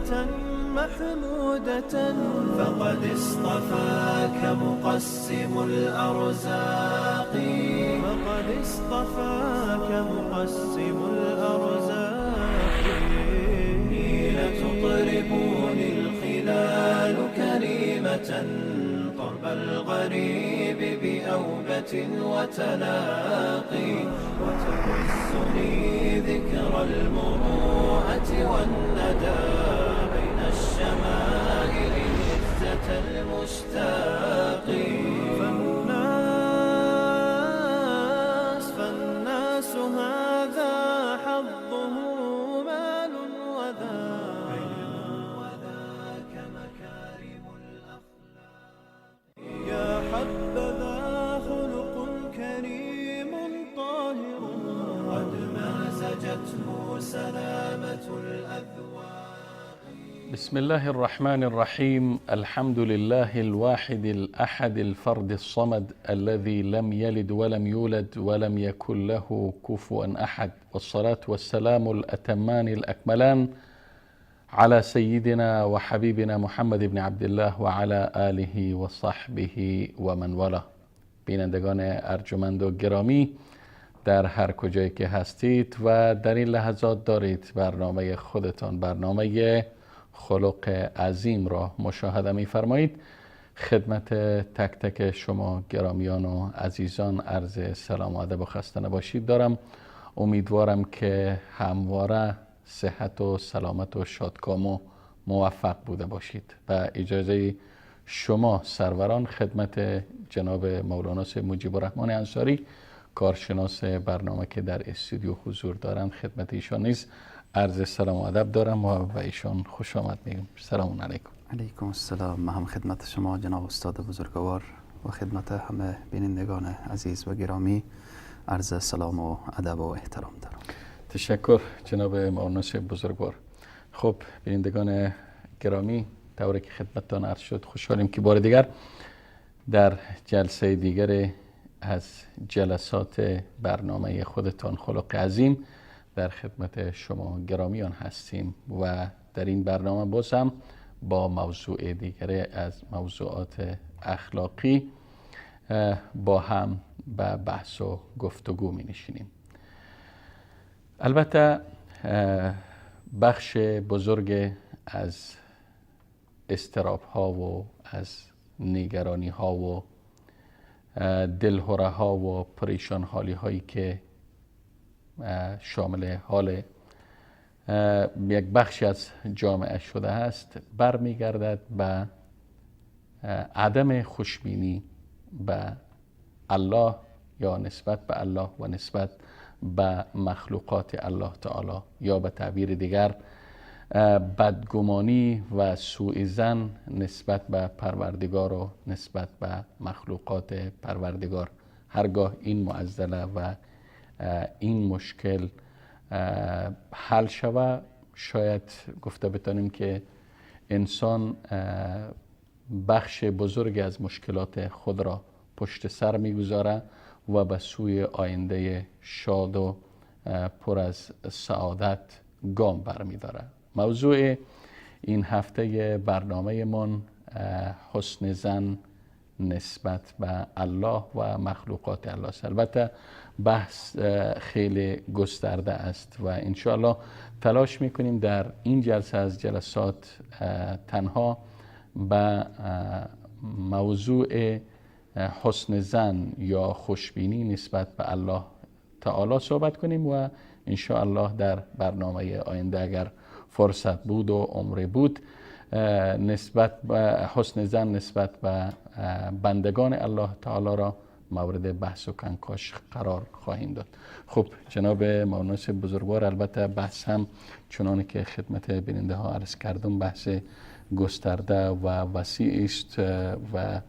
صفة محمودة، فقد اصطفاك مقسم الأرزاق، فقد اصطفاك مقسم الأرزاق. حين تطربني الخلال كريمة، طرب الغريب بأوبة وتلاقي، وتهزني ذكرى المروءة والندى بين الشمائل هزة المشتاق. فالناس هذا حظه مال وذا علم، وذاك مكارم الأخلاق. يا حبذا خلق كريم طاهر قد مازجته سلامة الأذواق. بسم الله الرحمن الرحيم. الحمد لله الواحد الأحد الفرد الصمد الذي لم يلد ولم يولد ولم يكن له كفوا أحد، والصلاة والسلام الأتمان الأكملان على سيدنا وحبيبنا محمد بن عبد الله وعلى آله وصحبه ومن والاه. بینندگان ارجمند و گرامی، در هر کجایی که هستید و در این لحظات دارید برنامه خودتان، برنامه خلق عظیم را مشاهده می فرمایید، خدمت تک تک شما گرامیان و عزیزان عرض سلام و ادب و خسته نباشید دارم. امیدوارم که همواره صحت و سلامت و شادکام و موفق بوده باشید و اجازه شما سروران، خدمت جناب مولانا سید مجیب الرحمن انصاری، کارشناس برنامه که در استودیو حضور دارند، خدمت ایشان نیز عرض سلام و ادب دارم و به ایشان خوش آمد میگم. سلام علیکم. علیکم السلام. من هم خدمت شما جناب استاد بزرگوار و خدمت همه بینندگان عزیز و گرامی عرض سلام و ادب و احترام دارم. تشکر جناب مولانا بزرگوار. خب بینندگان گرامی، طوری که خدمتتان عرض شد، خوشحالیم که بار دیگر در جلسه دیگر از جلسات برنامه خودتان خلق عظیم در خدمت شما گرامیان هستیم و در این برنامه باز هم با موضوع دیگر از موضوعات اخلاقی با هم به بحث و گفتگو می نشینیم. البته بخش بزرگ از اضطراب ها و از نگرانی ها و دلهره ها و پریشان حالی هایی که شامل حال یک بخشی از جامعه شده است، برمیگردد به عدم خوشبینی به الله یا نسبت به الله و نسبت به مخلوقات الله تعالی، یا به تعبیر دیگر بدگمانی و سوء ظن نسبت به پروردگار و نسبت به مخلوقات پروردگار. هرگاه این معضله و این مشکل حل شود، شاید گفته بتانیم که انسان بخش بزرگ از مشکلات خود را پشت سر میگذاره و به سوی آینده شاد و پر از سعادت گام برمیداره. موضوع این هفته برنامه من حسن ظن نسبت به الله و مخلوقات الله است. البته بحث خیلی گسترده است و انشاءالله تلاش میکنیم در این جلسه از جلسات تنها به موضوع حسن ظن یا خوشبینی نسبت به الله تعالی صحبت کنیم و انشاءالله در برنامه آینده اگر فرصت بود و عمر بود، نسبت به حسن ظن نسبت به بندگان الله تعالی را مورد بحث و کنکاش قرار خواهیم داد. خب جناب مولانا بزرگوار، البته بحث هم چنانه که خدمت بیننده ها عرض کردم بحث گسترده و وسیع است و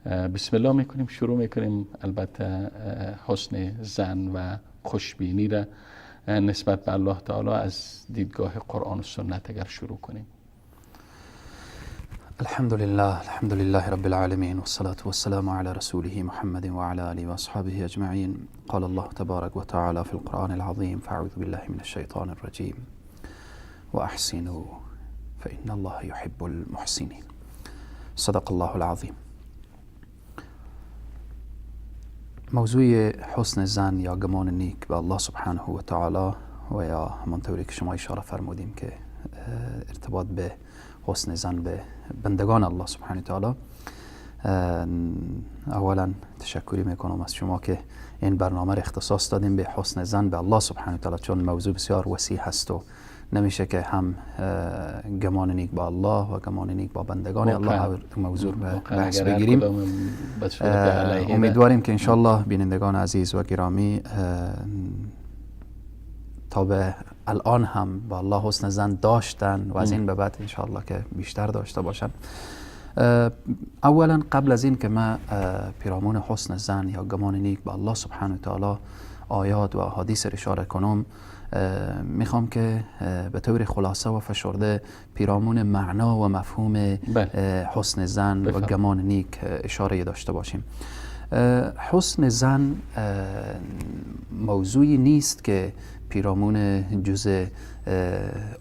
بسم الله میکنیم، شروع میکنیم. البته حسن ظن و خوشبینی را نسبت به الله تعالی از دیدگاه قرآن و سنت اگر شروع کنیم. الحمد لله، الحمد لله رب العالمين، والصلاة والسلام على رسوله محمد وعلى آله وأصحابه أجمعين. قال الله تبارك وتعالى في القرآن العظيم: فأعوذ بالله من الشيطان الرجيم، وأحسنوا فإن الله يحب المحسنين. صدق الله العظیم. موضوع حسن ظن یا گمان نیک به الله سبحانه و تعالی و یا همانطوری که شما اشاره فرمودیم که ارتباط به حسن ظن به بندگان الله سبحانه و تعالی، اولا تشکری میکنم از شما که این برنامه را اختصاص دادیم به حسن ظن به الله سبحانه و تعالی، چون موضوع بسیار وسیع هست و نمیشه که هم گمان نیک با الله و گمان نیک با بندگان الله تو موضوع بحث بگیریم. امیدواریم که انشالله بینندگان عزیز و گرامی تا به الان هم با الله حسن ظن داشتن و از این به بعد انشالله که بیشتر داشته باشن. اولا قبل از این که ما پیرامون حسن ظن یا گمان نیک با الله سبحانه و تعالی آیات و احادیث را اشاره کنم، میخوام که به طور خلاصه و فشرده پیرامون معنا و مفهوم حسن ظن و گمان نیک اشاره داشته باشیم. حسن ظن موضوعی نیست که پیرامون جزء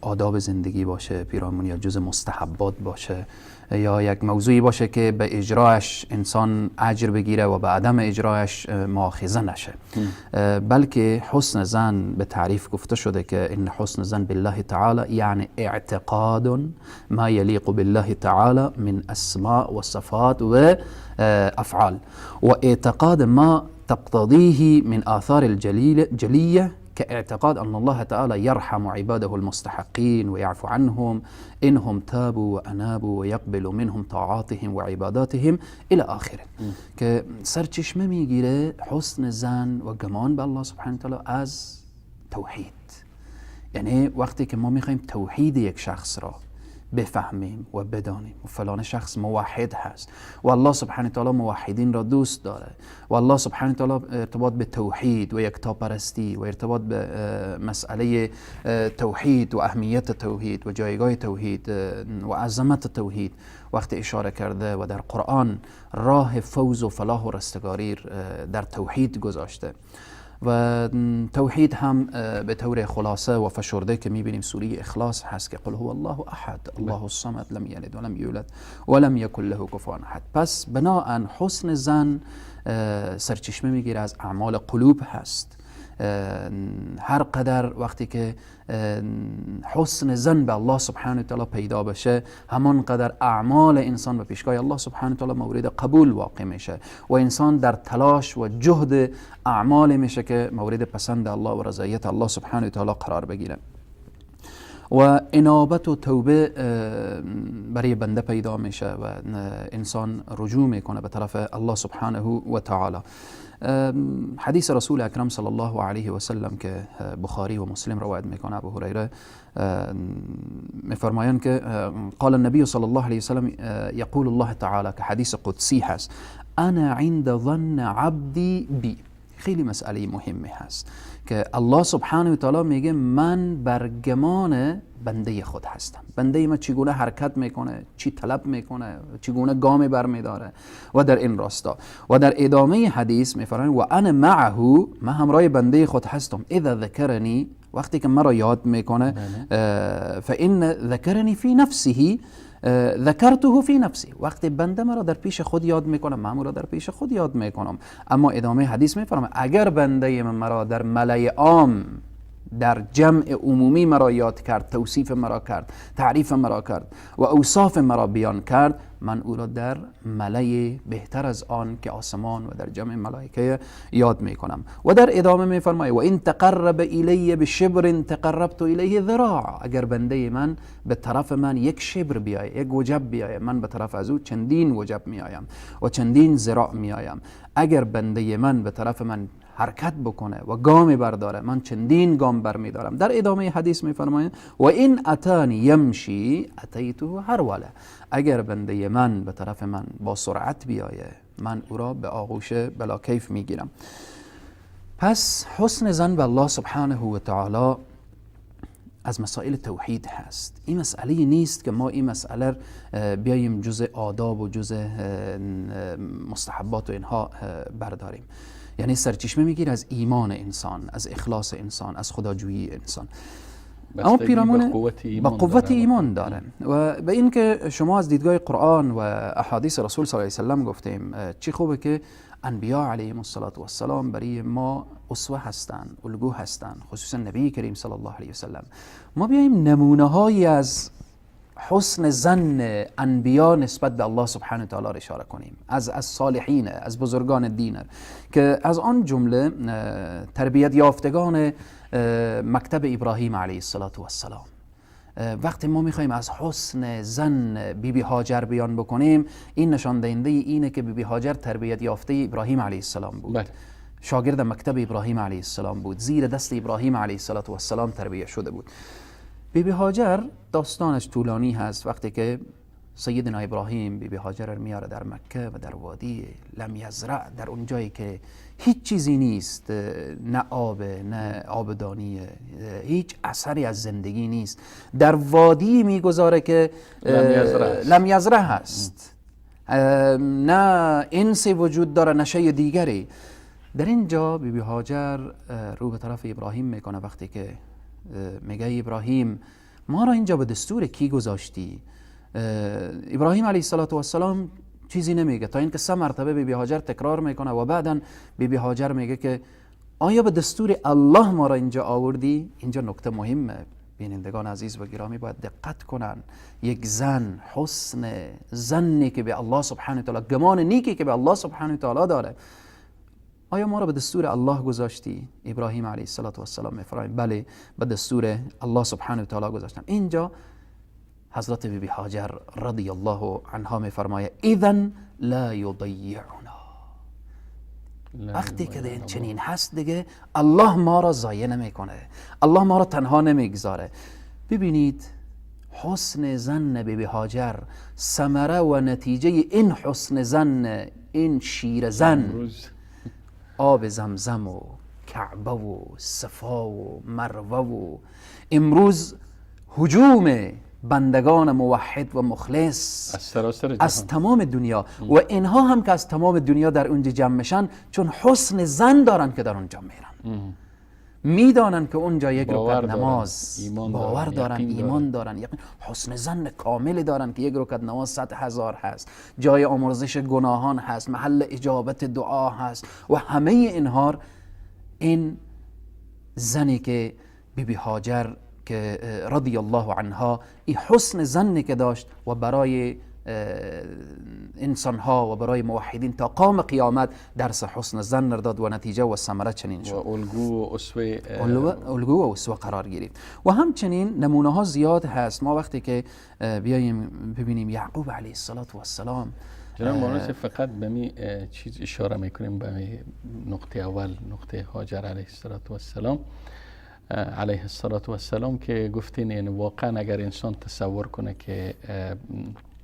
آداب زندگی باشه، پیرامون یا جزء مستحبات باشه، یا یک موضوعی باشه که به اجرایش انسان اجر بگیره و به عدم اجرایش مؤاخذه نشه، بلکه حسن ظن به تعریف گفته شده که ان حسن ظن بالله تعالی یعنی اعتقاد ما یلیق بالله تعالی من اسماء و صفات و افعال و اعتقاد ما تقتضيه من آثار الجلية كاعتقاد أن الله تعالى يرحم عباده المستحقين ويعفو عنهم إنهم تابوا وأنابوا ويقبل منهم طاعاتهم وعباداتهم إلى آخره. که سرچشمه میگیره حسن ظن و گمان به الله سبحانه وتعالی از توحید. یعنی وقتی که ما میخوایم توحید یک شخص را بفهمیم و بدانیم و فلان شخص موحد هست و الله سبحانه تعالی موحدین را دوست داره و الله سبحانه تعالی ارتباط به توحید و یکتاپرستی و ارتباط به مسئله توحید و اهمیت توحید و جایگاه توحید و عظمت توحید وقتی اشاره کرده و در قرآن راه فوز و فلاح و رستگاری در توحید گذاشته و توحید هم به طور خلاصه و فشرده که میبینیم سوره اخلاص هست که قل هو الله احد الله الصمد لم یلد ولم یولد ولم یکن له کفوا احد. پس بناءً حسن ظن سرچشمه میگیره از اعمال قلوب هست. هر قدر وقتی که حسن ظن به الله سبحانه و تعالی پیدا بشه، همان قدر اعمال انسان به پیشگاه الله سبحانه و تعالی مورد قبول واقع میشه و انسان در تلاش و جهد اعمال میشه که مورد پسند الله و رضایت الله سبحانه و تعالی قرار بگیره و انابت و توبه برای بنده پیدا میشه و انسان رجوع میکنه به طرف الله سبحانه و تعالی. حدیث رسول اکرم صلی الله علیه و سلم که بخاری و مسلم روایت میکنه، ابو هریره میفرمایند که قال النبی صلی الله علیه و سلم یقول الله تعالی، که حدیث قدسی هست، انا عند ظن عبدی بی. خیلی مسئله مهمه هست که الله سبحانه و تعالی میگه من بر گمان بنده خود هستم. بنده ما چگونه حرکت میکنه، چی طلب میکنه، چگونه گام برمیداره و در این راستا. و در ادامه حدیث میفرمایند و انا معه، من همراه بنده خود هستم، اذا ذکرنی، وقتی که مرا یاد میکنه، فان ذکرنی فی نفسه ذکرته فی نفسی، وقتی بنده مرا در پیش خود یاد میکنم، من را در پیش خود یاد میکنم. اما ادامه حدیث میفرماید اگر بنده من مرا در ملأ عام، در جمع عمومی مرا یاد کرد، توصیف مرا کرد، تعریف مرا کرد و اوصاف مرا بیان کرد، من او را در ملأ بهتر از آن که آسمان و در جمع ملائکه یاد میکنم. و در ادامه میفرماید و این تقرب الی بشبر تقربت الیه ذراع، اگر بنده من به طرف من یک شبر بیایه، یک وجب بیایه، من به طرف از او چندین وجب میایم و چندین ذراع میایم. اگر بنده من به طرف من حرکت بکنه و گام برداره، من چندین گام برمیدارم. در ادامه حدیث میفرماید و این اتانی یمشی اتیته هروله، اگر بنده من به طرف من با سرعت بیایه، من او را به آغوش بلا کیف میگیرم. پس حسن ظن به الله سبحانه و تعالی از مسائل توحید هست. این مسئله نیست که ما این مسئله بیاییم جزء آداب و جزء مستحبات و اینها برداریم. یعنی سرچشمه میگیره از ایمان انسان، از اخلاص انسان، از خداجویی انسان. اما پیرامون به قوت ایمان با قوت ایمان داره. و به این که شما از دیدگاه قرآن و احادیث رسول صلی الله علیه و سلم گفتیم، چی خوبه که انبیا علیهم الصلاة والسلام برای ما اسوه هستند، الگو هستند، خصوصا نبی کریم صلی الله علیه و سلم. ما بیایم نمونه هایی از حسن ظن انبیا نسبت به الله سبحانه و تعالی را اشاره کنیم، از صالحین، از بزرگان دین، که از آن جمله تربیت یافتگان مکتب ابراهیم علیه الصلاة والسلام. وقتی ما میخوایم از حسن ظن بیبی هاجر بیان بکنیم، این نشان دهنده اینه که بیبی هاجر تربیت یافته ابراهیم علیه السلام بود. شاگرد مکتب ابراهیم علیه السلام بود، زیر دست ابراهیم علیه السلام تربیت شده بود. بیبی هاجر داستانش طولانی هست. وقتی که سیدنا ابراهیم بیبی هاجر رو میاره در مکه و در وادی لم یزرع، در اون جایی که هیچ چیزی نیست، نه آب، نه آبدانی، هیچ اثری از زندگی نیست، در وادی میگذاره که لم یزرع لم یزرع هست، نه انسی وجود داره نه شی دیگری. در اینجا بیبی هاجر رو به طرف ابراهیم میکنه، وقتی که میگه ابراهیم ما را اینجا به دستور کی گذاشتی؟ ابراهیم علیه السلام چیزی نمیگه تا اینکه سه مرتبه بیبی هاجر تکرار میکنه و بعدا بیبی هاجر میگه که آیا به دستور الله ما را اینجا آوردی؟ اینجا نکته مهمه، بینندگان عزیز و گرامی باید دقت کنن. یک زن حسن ظنی که به الله سبحانه و تعالی، گمان نیکی که به الله سبحانه و تعالی داره، آیا ما را به دستور الله گذاشتی؟ ابراهیم علیه السلام میفرماید بله، به دستور الله سبحانه و تعالی گذاشتم. اینجا حضرت بیبی هاجر رضی الله عنها میفرماید اذن لا یضیعنا. وقتی که چنین هست دیگه الله ما را ضایع نمیکنه، الله ما را تنها نمیگذاره. ببینید حسن ظن بیبی هاجر، ثمره و نتیجه این حسن ظن، این شیر زن، آب زمزم و کعبه و صفا و مروه و امروز هجوم بندگان موحد و مخلص از سراسر از تمام دنیا، و اینها هم که از تمام دنیا در اونجا جمع میشن، چون حسن ظن دارن که در اونجا میرن، میدانن که اونجا یک رکعت نماز، باور دارن، ایمان دارن، یقین، حسن ظن کامل دارن که یک رکعت نماز 100,000 هست، جای آمرزش گناهان هست، محل اجابت دعا هست و همه اینها. این زنی که بیبی هاجر که رضی الله عنها، این حسن ظنی که داشت و برای انسان ها و برای موحدین تا قام قیامت درس حسن ظن داد و نتیجه و ثمره چنین شد و الگو و اسوه، الگو و اسوه قرار گرفت. و همچنین نمونه ها زیاد هست. ما وقتی که بیایم ببینیم یعقوب علیه السلام، جناب مانوس، فقط به می چیز اشاره میکنیم، به می نقطه اول، نقطه هاجر علیه السلام، علیه السلام که گفتین، یعنی واقعا اگر انسان تصور کنه که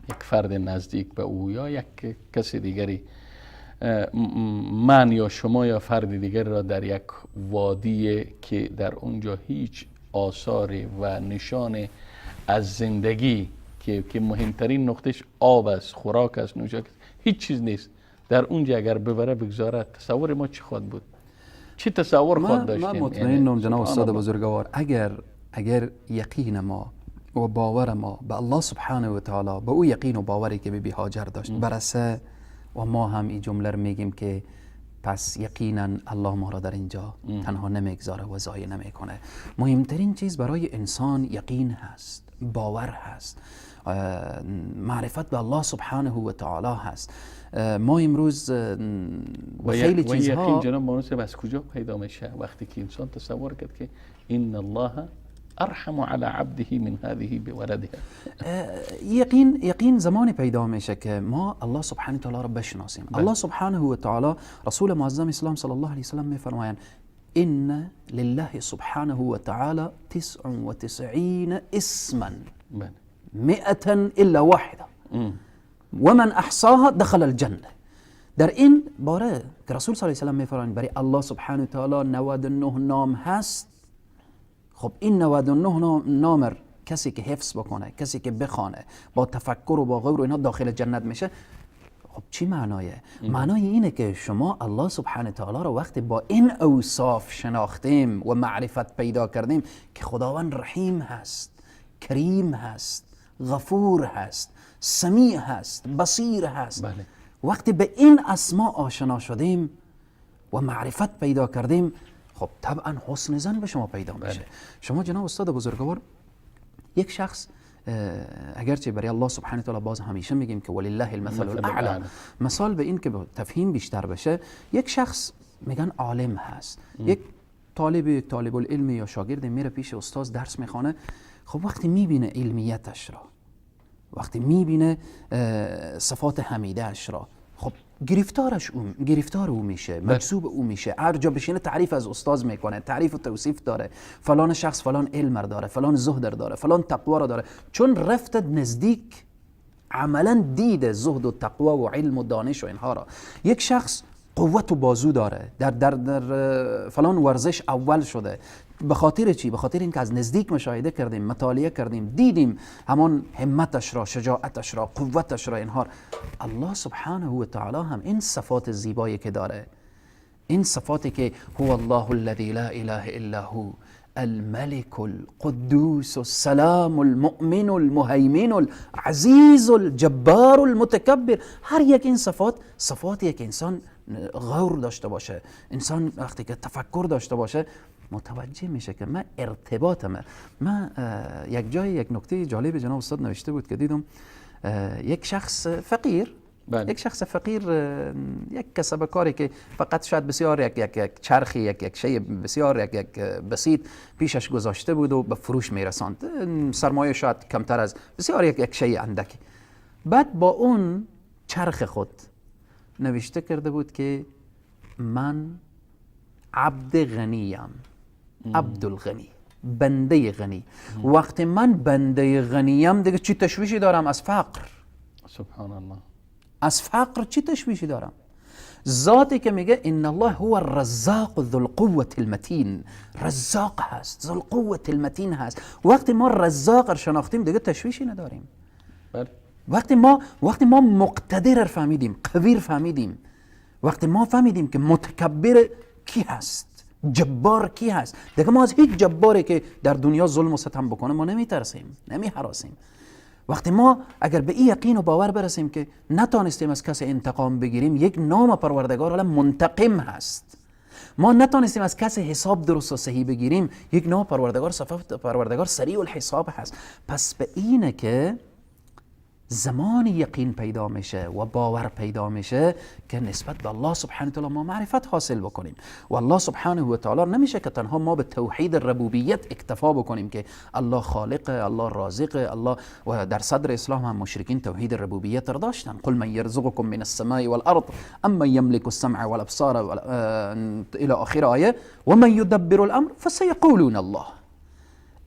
یک فرد نزدیک به او یا یک کسی دیگری، من یا شما یا فرد دیگری را در یک وادی که در اونجا هیچ آثاری و نشان از زندگی که مهمترین نقطهش آب است، خوراک است، نوشابه، هیچ چیز نیست، در اونجا اگر ببره بگذاره، تصور ما چی خواهد بود؟ چی تصور خواهد داشتیم؟ من مطمئنم جناب استاد بزرگوار، اگر یقین ما و باور ما به الله سبحانه و تعالی، به او یقین و باوری که بیبی هاجر داشت برسه، و ما هم این جمله رو میگیم که پس یقینا الله ما را در اینجا تنها نمیگذاره و ضایع نمیکنه. مهمترین چیز برای انسان یقین هست، باور هست، معرفت به الله سبحانه و تعالی هست. ما امروز خیلی چیزها و یقین جناب مانوس از کجا پیدا میشه؟ وقتی که انسان تصور کرد که ان الله ارحم على عبده من هذه بولدها. یقین زمانی پیدا میشه که ما الله سبحانه و تعالی را بشناسیم. الله سبحانه و تعالی، رسول معظم اسلام صلی الله علیه وسلم میفرمایند ان لله سبحانه وتعالى 99 اسما 100 الا واحده ومن احصاها دخل الجنه. در این باره که رسول صلی الله علیه وسلم میفرمایند برای الله سبحانه و تعالی 99 نام هست، خب این 99 نام کسی که حفظ بکنه، کسی که بخوانه با تفکر و با غور و اینها، داخل جنت میشه. خب چی معنایه؟ معنای اینه که شما الله سبحانه تعالی رو وقتی با این اوصاف شناختیم و معرفت پیدا کردیم که خداوند رحیم هست، کریم هست، غفور هست، سمیع هست، بصیر هست. بله. وقتی به این اسما آشنا شدیم و معرفت پیدا کردیم، خب طبعا حسن ظن به شما پیدا میشه. بله. شما جناب استاد بزرگوار، یک شخص اگرچه برای الله سبحانه تعالی باز همیشه میگیم که ولله المثل الاعلى، مثال به این که تفهیم بیشتر بشه، یک شخص میگن عالم هست، یک طالب العلم یا شاگرد میره پیش استاد درس میخوانه. خب وقتی میبینه علمیتش را، وقتی میبینه صفات حمیدهش را، خب گرفتار او میشه، مجذوب او میشه. هر جا بشینه تعریف از استاد میکنه، تعریف و توصیف داره، فلان شخص فلان علم داره، فلان زهد داره، فلان تقوا را داره. چون رفت نزدیک عملا دید زهد و تقوا و علم و دانش و اینها را. یک شخص قوت و بازو داره، در در در فلان ورزش اول شده. به خاطر چی؟ به خاطر اینکه از نزدیک مشاهده کردیم، مطالعه کردیم، دیدیم همان همتش را، شجاعتش را، قوتش را، اینها. الله سبحانه و تعالی هم این صفات زیبایی که داره، این صفاتی که هو الله الذی لا اله الا هو الملك القدوس السلام المؤمن المهیمن العزیز الجبار المتکبر، هر یک این صفات، صفات یک انسان غور داشته باشه، انسان وقتی که تفکر داشته باشه متوجه میشه که من ارتباطم. من یک جای یک نکته جالب جناب استاد نوشته بود که دیدم، یک شخص فقیر، بله. یک شخص فقیر، یک کسب کاری که فقط شاید بسیار یک یک یک چرخی، یک یک شی بسیار یک یک بسیط پیشش گذاشته بود و به فروش میرساند، سرمایه شاید کمتر از بسیار یک یک شی اندکی. بعد با اون چرخ خود نوشته کرده بود که من عبد غنیم، عبدالغنی، بنده غنی. وقتی من بنده غنیم دیگه چی تشویشی دارم از فقر؟ سبحان الله. از فقر چی تشویشی دارم؟ ذاتی که میگه ان الله هو الرزاق ذو القوة المتین، رزاق هست، ذو القوة المتین هست. وقتی ما رزاق رو شناختیم دیگه تشویشی نداریم. بله. وقتی ما مقتدر فهمیدیم، قوی فهمیدیم، وقتی ما فهمیدیم که متکبر کی هست، جبار کی هست، دیگه ما از هیچ جباری که در دنیا ظلم و ستم بکنه ما نمیترسیم، نمیهراسیم. وقتی ما اگر به این یقین و باور برسیم که نتانستیم از کسی انتقام بگیریم، یک نام پروردگار عالم منتقم هست. ما نتانستیم از کسی حساب درست و صحیح بگیریم، یک نام پروردگار صفت پروردگار سریع الحساب هست. پس به اینه که زمان یقین پیدا میشه و باور پیدا میشه که نسبت به الله سبحانه و تعالی ما معرفت حاصل بکنیم. و الله سبحانه و تعالی نمیشه که تنها ما به توحید ربوبیت اکتفا بکنیم که الله خالق، الله رازق، الله. و در صدر اسلام هم مشرکین توحید ربوبیت را داشتن، قل من یرزقکم من السماء والارض اما یملک السمع والابصار الى آخر آیه و من یدبر الامر فسیقولون الله.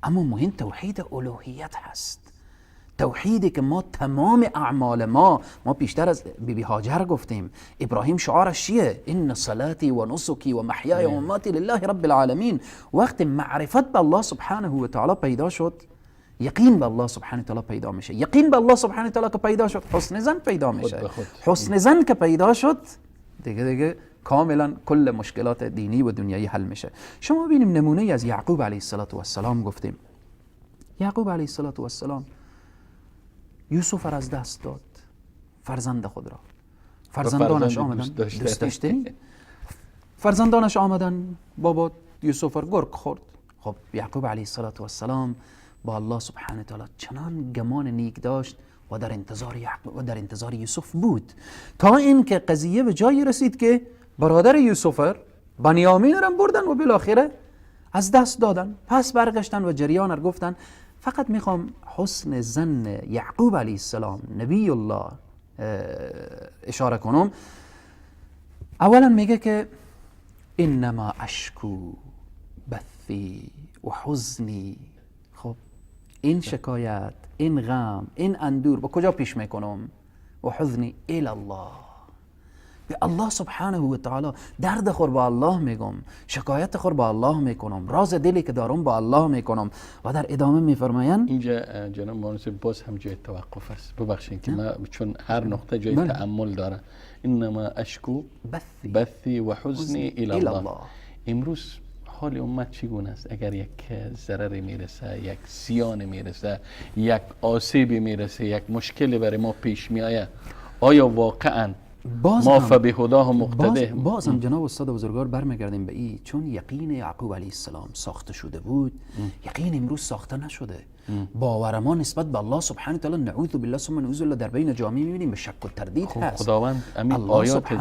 اما مهم توحید الوهیت هست، توحیدی که ما تمام اعمال ما پیشتر از بیبی هاجر گفتیم، ابراهیم شعارش چیه؟ ان صلاتی و نسکی و محیای و مماتی لله رب العالمین. وقتی معرفت به الله سبحانه و تعالی پیدا شد، یقین به الله سبحانه و تعالی پیدا میشه. یقین به الله سبحانه و تعالی که پیدا شد، حسن ظن پیدا میشه. حسن ظن که پیدا شد، دیگه کاملا کل مشکلات دینی و دنیایی حل میشه. شما ببینیم نمونه از یعقوب علیه السلام گفتیم. یعقوب علیه السلام یوسف را از دست داد، فرزند خود را. فرزندانش آمدن، دوست داشتنی، فرزندانش آمدن، بابا یوسف را گرگ خورد. خب یعقوب علیه السلام با الله سبحانه و تعالی چنان گمان نیک داشت و در انتظار یعقوب و در انتظار یوسف بود، تا اینکه قضیه به جایی رسید که برادر یوسف بنیامین را بردن و بالاخره از دست دادن. پس برگشتن و جریان را گفتن. فقط میخوام حسن ظن یعقوب علیه السلام نبی الله اشاره کنم. اولا میگه که انما اشکو بثی و حزنی. خب این شکایت، این غم، این اندور با کجا پیش میکنم؟ و حزنی الی الله. به الله سبحانه و تعالی درد خور با الله میگم، شکایت خور با الله میکنم، راز دلی که دارم با الله میکنم. و در ادامه میفرمایند اینجا جناب مهندس باز هم جای توقف است، ببخشید که ما چون هر نقطه جای تأمل داره. انما اشکو بثی و حزنی الی الله. امروز حال امت چگونه است؟ اگر یک ضرر میرسه، یک زیان میرسه، یک آسیبی میرسه، یک مشکلی برای ما پیش میآید، آیا واقعا ما فبهداه مقتده؟ باز هم جناب استاد بزرگوار برمیگردیم به این، چون یقین یعقوب علیه السلام ساخته شده بود، یقین امروز ساخته نشده. باور ما نسبت به الله سبحانه تعالی، نعوذ بالله ثم نعوذ بالله، در بین جامعه میبینیم به شک و تردید هست. خداوند امین آیات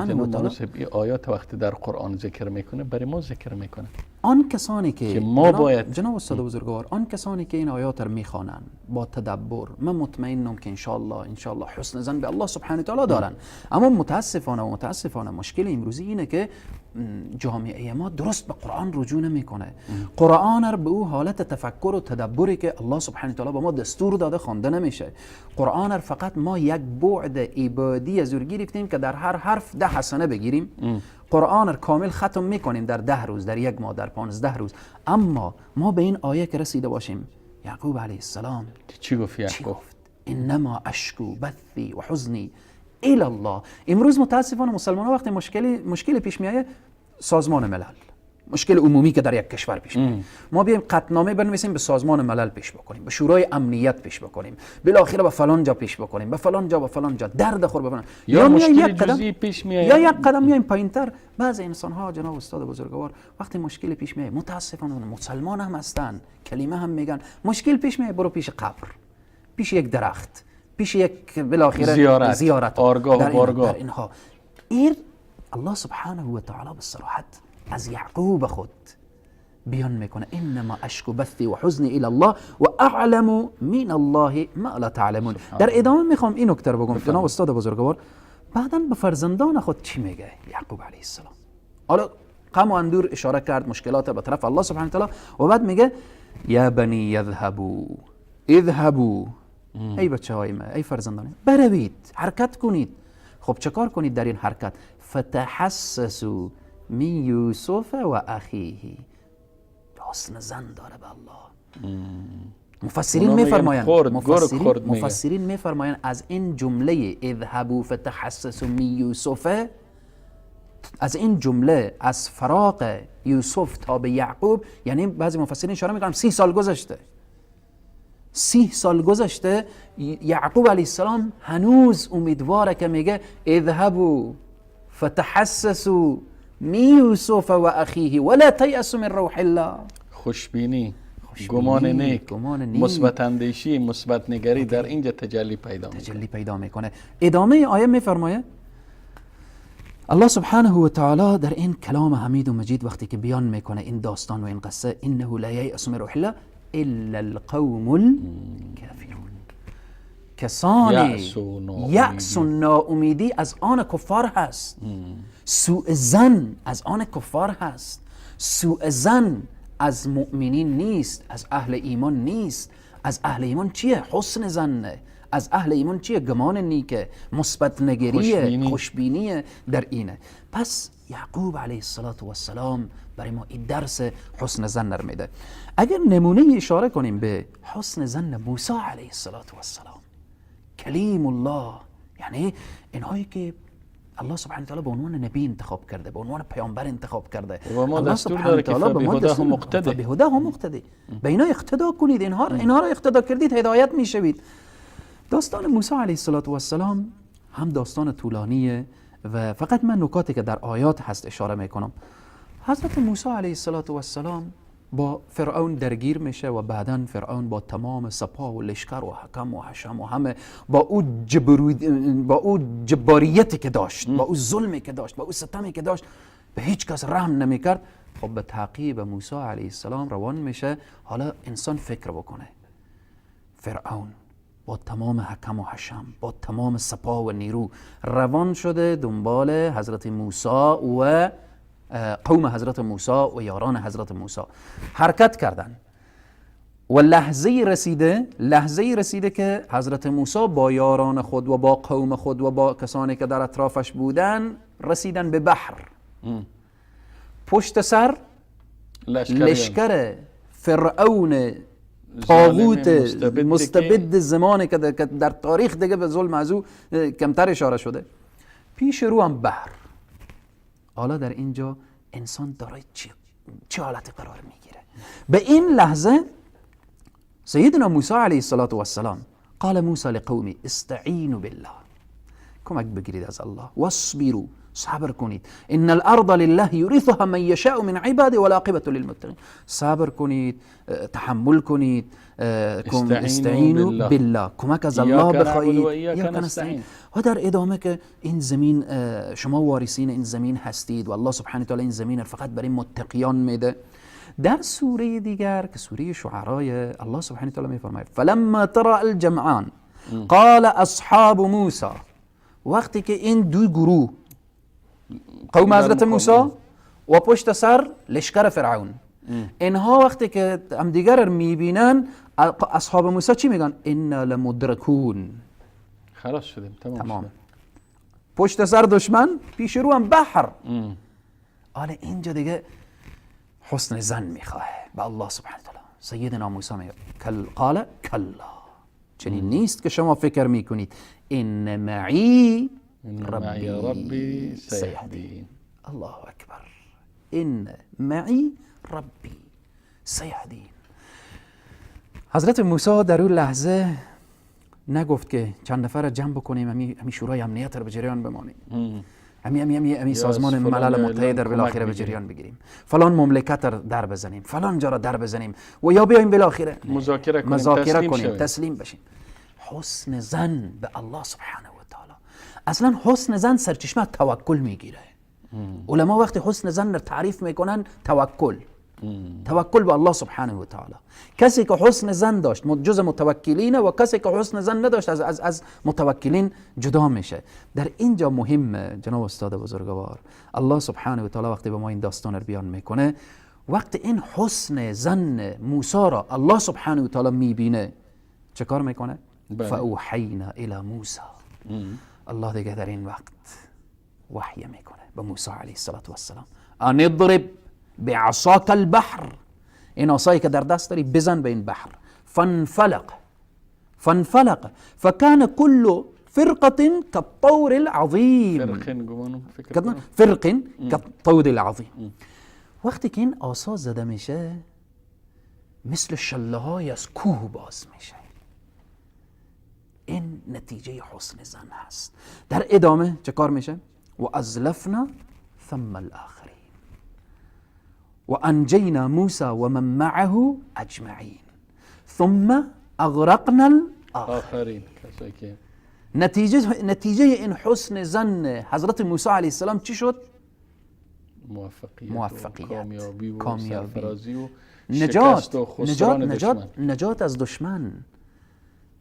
آیات وقتی در قرآن ذکر میکنه برای ما ذکر میکنه. آن کسانی که ما باید جناب استاد بزرگوار، آن کسانی که این آیات رو میخوانن با تدبر، من مطمئنم که انشالله حسن ظن به الله سبحانه تعالی دارن. اما متاسفانه مشکل امروزی اینه که جامعه ما درست به قرآن رجوع نمیکنه. قرآن رو به او حالت تفکر و تدبری که الله سبحانه تعالی به ما دستور داده خوانده نمیشه. قرآن رو فقط ما یک بعد عبادی از او گرفتیم که در هر حرف 10 حسنه بگیریم. قرآن رو کامل ختم میکنیم در 10 روز، در یک ماه، در 15 روز. اما ما به این آیه که رسیده باشیم، یعقوب علیه السلام چی گفت؟ یعقوب انما اشکو بثی و حزنی الی الله. امروز متاسفانه مسلمان ها وقتی مشکل پیش میایه، سازمان ملل، مشکل عمومی که در یک کشور پیش میاد، ما بیایم قطعنامه بنویسیم به سازمان ملل پیش بکنیم، به شورای امنیت پیش بکنیم، بالاخره به فلان جا پیش بکنیم، به فلان جا، به فلان جا، درد خور به فلان. یا مشکل جزئی پیش میاد، یا یک قدم میایم پایینتر. بعضی انسان ها جناب استاد بزرگوار وقتی مشکل پیش میاد، متاسفانه مسلمان هم هستن، کلمه هم میگن، مشکل پیش میاد برو پیش قبر، پیش یک درخت، پیش یک بالاخره زیارت، آرگاه و بارگاه. در اینها ایر الله سبحانه و تعالی به صراحت از یعقوب خود بیان میکنه انما اشکو بثی و حزنی الی الله و اعلم من الله ما لا تعلمون. در ادامه میخوام این نکته رو بگم جناب استاد بزرگوار. بعدا به فرزندان خود چی میگه یعقوب علیه السلام؟ حالا غم و اندور اشاره کرد، مشکلات به طرف الله سبحانه و تعالی، و بعد میگه یا بنی یذهبوا اذهبوا، ای بچه های من، ای فرزندان، بروید، حرکت کنید. خب چه کار کنید در این حرکت؟ فتحسسوا من یوسف و اخیه. حسن ظن داره به الله. مفسرین میفرمایند، مفسرین میفرمایند از این جمله اذهبوا فتحسسوا من یوسف، از این جمله از فراق یوسف تا به یعقوب، یعنی بعضی مفسرین اشاره میکنن 30 سال گذشته. 30 سال گذشته، یعقوب علیه السلام هنوز امیدواره که میگه اذهبوا فتحسسوا من یوسف و اخیه ولا تیأسوا من روح الله. خوشبینی، گمان نیک، مثبت اندیشی، مثبت نگری در اینجا تجلی پیدا میکنه. ادامه آیه میفرمایه الله سبحانه و تعالی در این کلام حمید و مجید وقتی که بیان میکنه این داستان و این قصه، انه لا ییأس من روح الله الا القوم الكافرون. کسانی یأس و ناامیدی از آن کفار هست، سوء ظن از آن کفار هست، سوء ظن از مؤمنین نیست، از اهل ایمان نیست. از اهل ایمان چیه؟ حسن ظنه. از اهل ایمان چیه؟ گمان نیکه، مثبت نگریه، خوشبینیه در اینه. پس یعقوب علیه السلام برای ما این درس حسن ظن رو میده. اگر نمونه اشاره کنیم به حسن ظن موسی علیه السلام، کلیم الله، یعنی اینهایی که الله سبحانه تعالی به عنوان نبی انتخاب کرده، به عنوان پیامبر انتخاب کرده، و ما دستور داره که فبهداه مقتده، به اینا اقتدا کنید، اینها را اقتدا کردید هدایت میشوید. داستان موسی علیه السلام هم داستان طولانیه و فقط من نکاتی که در آیات هست اشاره میکنم. حضرت موسی علیه السلام با فرعون درگیر میشه و بعداً فرعون با تمام سپاه و لشکر و حکم و حشم و همه با او جباریتی که داشت، با او ظلمی که داشت، با او ستمی که داشت، به هیچ کس رحم نمیکرد. خب به تعقیب موسی علیه السلام روان میشه. حالا انسان فکر بکنه، فرعون با تمام حکم و حشم، با تمام سپاه و نیرو روان شده دنبال حضرت موسی و قوم حضرت موسی و یاران حضرت موسی. حرکت کردن و لحظه رسیده که حضرت موسی با یاران خود و با قوم خود و با کسانی که در اطرافش بودن رسیدن به بحر. پشت سر لشکر فرعون طاغوت مستبد زمانی که در تاریخ دیگه به ظلم از او کمتر اشاره شده، پیش رو هم بحر. حالا در اینجا انسان دارای چه حالتی قرار میگیره؟ به این لحظه سیدنا موسی علیه السلام قال موسی لقومی استعینوا بالله، کمک بگیرید از الله، واصبروا، صبر کنید، ان الارض لله یورثها من یشاء من عباده والعاقبة للمتقین. صبر کنید، تحمل کنید، استعینوا بالله، کمک از الله بخواهید، ایاک نستعین. و در ادامه که این زمین شما وارثین این زمین هستید و الله سبحانه وتعالی این زمین فقط برای متقیان میده. در سوره دیگر که سوره شعرای الله سبحانه وتعالی میفرماید فلما ترى الجمعان قال اصحاب موسی، وقتی که این دو گروه قوم حضرت موسی و پشت سر لشکر فرعون، اینها وقتی که همدیگر رو میبینن، اصحاب موسی چی میگن؟ انا لمدرکون، خلاص شدیم، تمام. پشت سر دشمن، پیش رو هم بحر. حالا اینجا دیگه حسن ظن میخواه به الله سبحانه وتعالی. سیدنا موسی میگه قال کلا، چنین نیست که شما فکر میکنید، ان معی ربی سیهدین. الله اکبر، ان معی ربی سیهدین. حضرت موسی در اون لحظه نگفت که چند نفر جمع بکنیم، همی شورای امنیت رو به جریان بمانیم، همی سازمان ملل متحد در بالاخره به جریان بگیریم، فلان مملکت رو در بزنیم، فلان جا رو در بزنیم و یا بیایم بالاخره مذاکره کنیم، تسلیم بشیم. حسن ظن به الله سبحانه و تعالی. اصلا حسن ظن سرچشمه توکل میگیره. علما وقتی حسن ظن رو تعریف میکنن توکل، توکل به الله سبحانه و تعالی. کسی که حسن ظن داشت جز متوکلینه و کسی که حسن ظن نداشت از متوکلین جدا میشه. در اینجا مهمه جناب استاد بزرگوار، الله سبحانه و تعالی وقتی به ما این داستان رو بیان میکنه، وقتی این حسن ظن موسی را الله سبحانه و تعالی میبینه چه کار میکنه؟ فاوحینا الی موسی. الله دیگه در این وقت وحی میکنه به موسی علیه السلام، ان اضرب بعصاك البحر، این عصایی که در دست داری بزن به این بحر. فانفلق فكان كل فرقة كالطور العظیم، فرق كالطور العظیم. وقتی که این عصا زده میشه مثل شله های از کوه باز میشه. این نتیجه حسن ظن هست. در ادامه چه کار میشه؟ و ازلفنا ثم الاخرین و انجینا موسی و من معه اجمعین ثم اغرقنا الاخرین. نتیجه این حسن ظن حضرت موسی علیه السلام چی شد؟ موفقیت، کامیابی و سرفرازی و نجات، نجات از دشمن،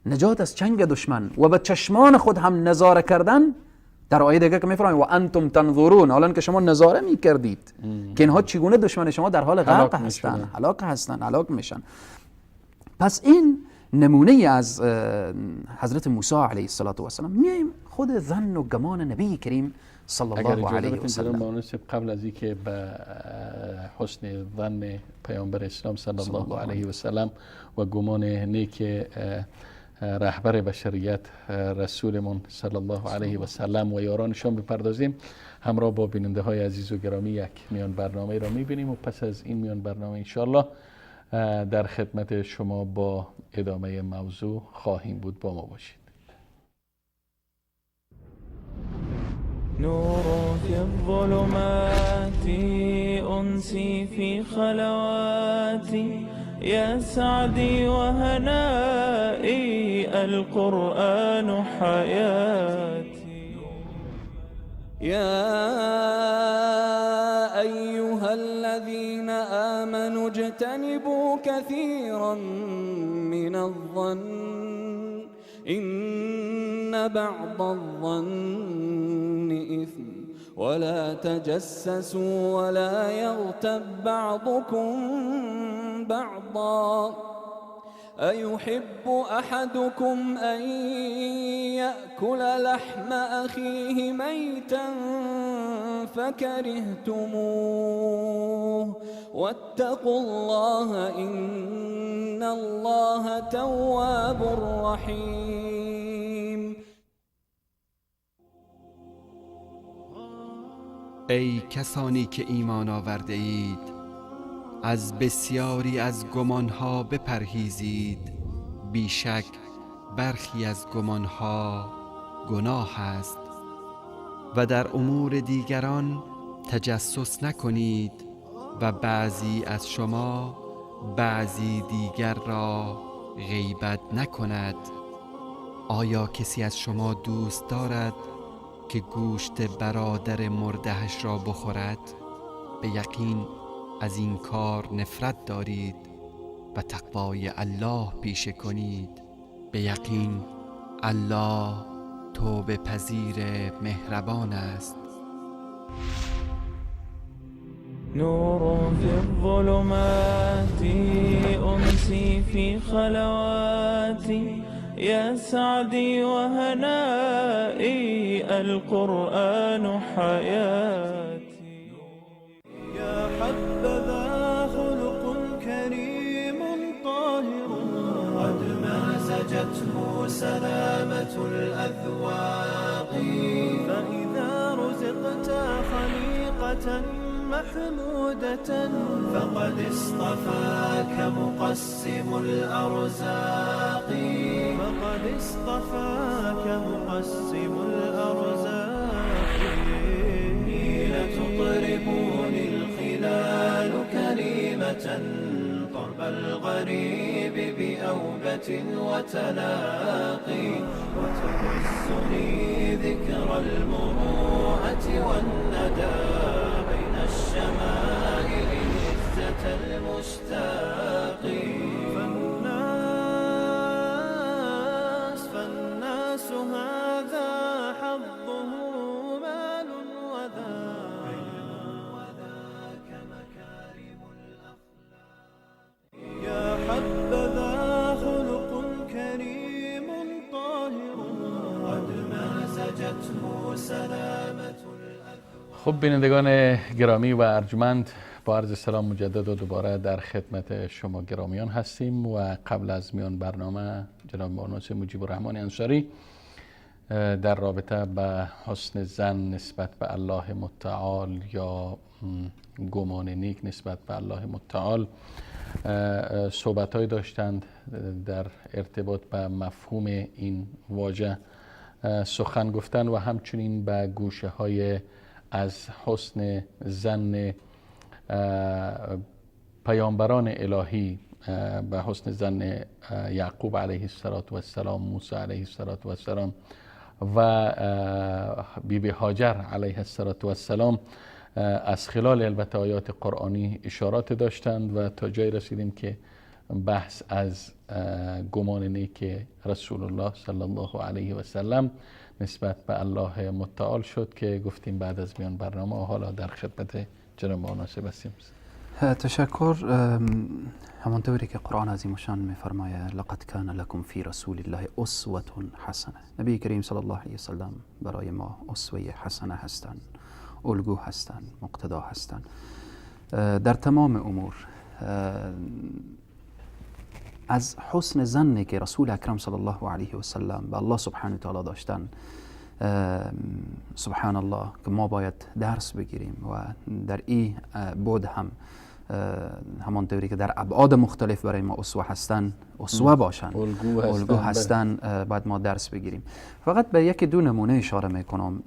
نجات از چنگ دشمن و به چشمان خود هم نظاره کردن. در آیه دیگه که میفرمایند و انتم تنظرون، حالا که شما نظاره میکردید که اینها چگونه دشمن شما در حال غرق هستن، هلاک هستن، هلاک میشن. پس این نمونه از حضرت موسی علیه السلام. میایم خود ظن و گمان نبی کریم صلی الله علیه و سلم. قبل از اینکه به حسن ظن پیامبر اسلام صلی الله علیه و سلم و گمان نیک رهبر بشریت رسولمون صلی الله علیه و سلم و یارانشان بپردازیم، همراه با بیننده های عزیز و گرامی یک میان برنامه را میبینیم و پس از این میان برنامه انشالله در خدمت شما با ادامه موضوع خواهیم بود. با ما باشید. نور في الظلمات أنسي في خلواتي يا سعدي وهنائي القرآن حياتي. يا أيها الذين آمنوا اجتنبوا كثيرا من الظن إن بعض الظن إثم ولا تجسسوا ولا يغتب بعضكم بعضا أيحب أحدكم أن يأكل لحم أخيه ميتا فكرهتموه واتقوا الله إن الله تواب رحيم. ای کسانی که ایمان آورده اید، از بسیاری از گمانها بپرهیزید، بیشک برخی از گمانها گناه است، و در امور دیگران تجسس نکنید و بعضی از شما بعضی دیگر را غیبت نکند. آیا کسی از شما دوست دارد که گوشت برادر مردهش را بخورد؟ به یقین از این کار نفرت دارید و تقوای الله پیشه کنید. به یقین الله توبه پذیر مهربان است. نور في الظلمات أمسي في خلواتي يا سعدي وهنائي القرآن حياتي. يا حبذا خلق كريم طاهر قد مازجته سلامة الأذواق، فإذا رزقت خليقة محمودة فقد اصطفاك مقسم الأرزاق، فقد اصطفاك مقسم الأرزاق. حين تطربني الخلال كريمة طرب الغريب بأوبة وتلاقي، وتهزني ذكرى المروءة والندى بين الشمائل هزة المشتاق. فالناس هذا حظه مال وذا وذاك مكارم الأخلاق. يا حبذا خلق كريم طاهر قد مازجته سلامة. خب بینندگان گرامی و ارجمند، با عرض سلام مجدد و دوباره در خدمت شما گرامیان هستیم و قبل از میان برنامه جناب مهندس مجیب الرحمن انصاری در رابطه به حسن ظن نسبت به الله متعال یا گمان نیک نسبت به الله متعال صحبت‌های داشتند. در ارتباط به مفهوم این واژه سخن گفتن و همچنین به گوشه های از حسن ظن پیامبران الهی، به حسن ظن یعقوب علیه السلام، موسی علیه السلام و بیبی هاجر علیه السلام از خلال البته آیات قرآنی اشارات داشتند و تا جای رسیدیم که بحث از گمان نیک رسول الله صلی الله علیه و سلم نسبت به الله متعال شد که گفتیم بعد از میان برنامه حالا در خدمت جناب مناسب هستیم. تشکر. همانطوری که قرآن عظیم شان می‌فرماید لقد کان لکم فی رسول الله اسوة حسنه، نبی کریم صلی الله علیه وسلم برای ما اسوه حسنه هستند، الگو هستند، مقتدا هستند در تمام امور. از حسن ظنی که رسول اکرم صلی الله علیه و سلم به الله سبحانه و تعالی داشتن، سبحان الله، که ما باید درس بگیریم و در این بود هم همانطوری که در ابعاد مختلف برای ما اسوه هستن، اسوه باشن، الگو هستن، باید ما درس بگیریم. فقط به یکی دو نمونه اشاره میکنم.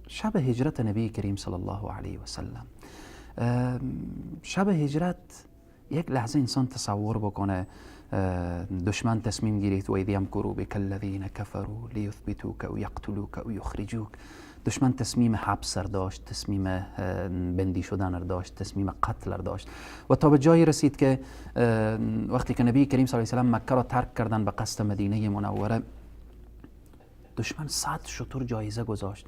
شب هجرت نبی کریم صلی الله علیه و سلم، شب هجرت یک لحظه انسان تصور بکنه دشمن تصمیم گرفت و اذ یمکروا بک الذین کفروا لیثبتوک او یقتلوک او یخرجوک. دشمن تصمیم حبس داشت، تصمیم بندی شدن داشت، تصمیم قتل داشت و تا به جایی رسید که وقتی که نبی کریم صلی الله علیه و سلم مکه را ترک کردن به قصد مدینه منوره، دشمن 100 شتر جایزه گذاشت.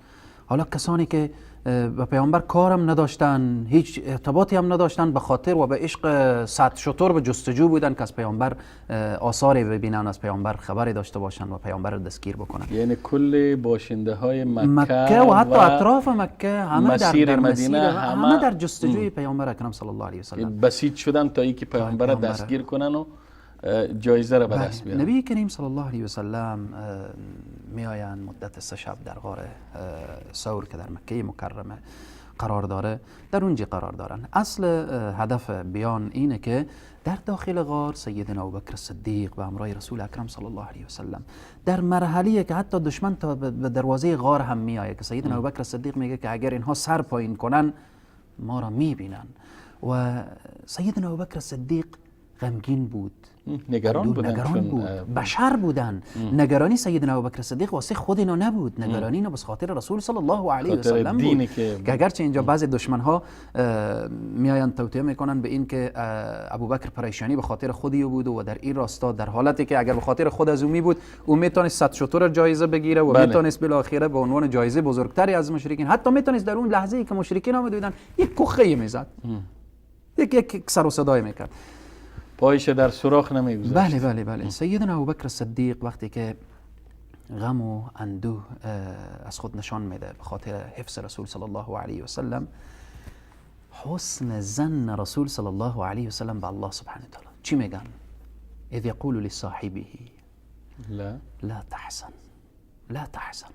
حالا کسانی که به پیامبر کارم نداشتن، هیچ ارتباطی هم نداشتن، به خاطر و به عشق صد شتر به جستجو بودن که از پیامبر آثاری ببینن، از پیامبر خبری داشته باشن و پیامبر رو دستگیر بکنن. یعنی کل باشنده های مکه و حتی اطراف مکه همه در مدینه همه در جستجوی پیامبر اکرم صلی الله علیه و سلم بسیج شدن تا اینکه پیامبر را دستگیر کنن و جایزه را به دست بیارن. نبی کریم صلی الله علیه و سلم میآیند مدت 3 شب در غار ثور که در مکه مکرمه قرار داره، در اونجا قرار دارن. اصل هدف بیان اینه که در داخل غار سیدنا ابوبکر صدیق و همراه رسول اکرم صلی الله علیه و سلم در مرحله که حتی دشمن تا به دروازه غار هم میآید که سیدنا ابوبکر صدیق میگه که اگر اینها سر پایین کنن ما را میبینن، و سیدنا ابوبکر صدیق غمگین بود، نگران بودن، نگران بود، بشر بودن. نگرانی سیدنا ابوبکر صدیق واسه خود اینا نبود، نگرانی اینا بس خاطر رسول صلی الله علیه و سلم بود که اگرچه اینجا بعضی دشمن ها میآیند توطئه میکنن به این که ابوبکر پریشانی به خاطر خودی بود و در این راستا، در حالتی که اگر به خاطر خود از او می بود او میتونست 100 شتر جایزه بگیره و میتونست بالاخره به عنوان جایزه بزرگتری از مشرکین، حتی میتونست در اون لحظه ای که مشرکین آمده بودن یک کوخه میزد، یک سر و صدای میکرد، پایش در سوراخ نمیگذاشت. بله بله بله. سیدنا ابوبکر صدیق وقتی که غم و اندوه از خود نشان میده به خاطر حفظ رسول صلی الله علیه و سلم، حسن ظن رسول صلی الله علیه و سلم به الله سبحانه و تعالی چی میگن؟ اذ یقول لصاحبه لا تحزن لا تحزن،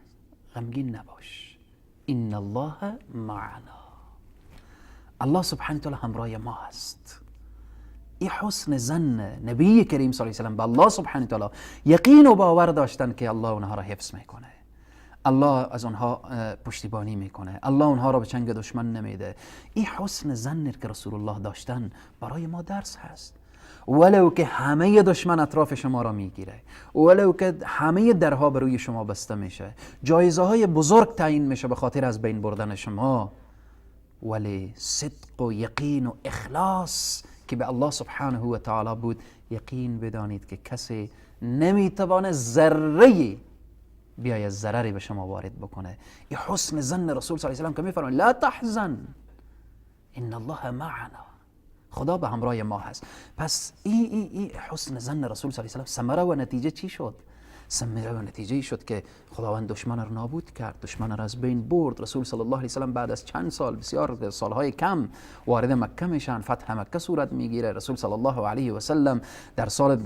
غمگین نباش، ان الله معنا، الله سبحانه و تعالی همراه ما هست. این حسن ظن نبی کریم صلی الله علیه و سلم به الله سبحانه و تعالی، یقین و باور داشتن که الله اونها را حفظ میکنه، الله از اونها پشتیبانی میکنه، الله اونها را به چنگ دشمن نمیده. این حسن ظن که رسول الله داشتن برای ما درس هست. ولو که همه دشمن اطراف شما را میگیره، ولو که همه درها بر روی شما بسته میشه، جایزه های بزرگ تعیین میشه به خاطر از بین بردن شما، ولی صدق و یقین و اخلاص که به الله سبحانه و تعالی بود، یقین بدانید که کسی نمیتوانه ذره بیای ضرری به شما وارد بکنه. این حسن ظن رسول صلی الله علیه و سلم که میفرماید لا تحزن ان الله معنا، خدا به همراه ما هست. پس ای حسن ظن رسول صلی الله علیه و سلم ثمره و نتیجه چی شد؟ ثمره و نتیجه شد که خداوند دشمن را نابود کرد، دشمن را از بین برد. رسول صلی الله علیه و سلم بعد از چند سال، بسیار سالهای کم، وارد مکه میشن، فتح مکه صورت میگیره. رسول صلی الله علیه و سلم در سال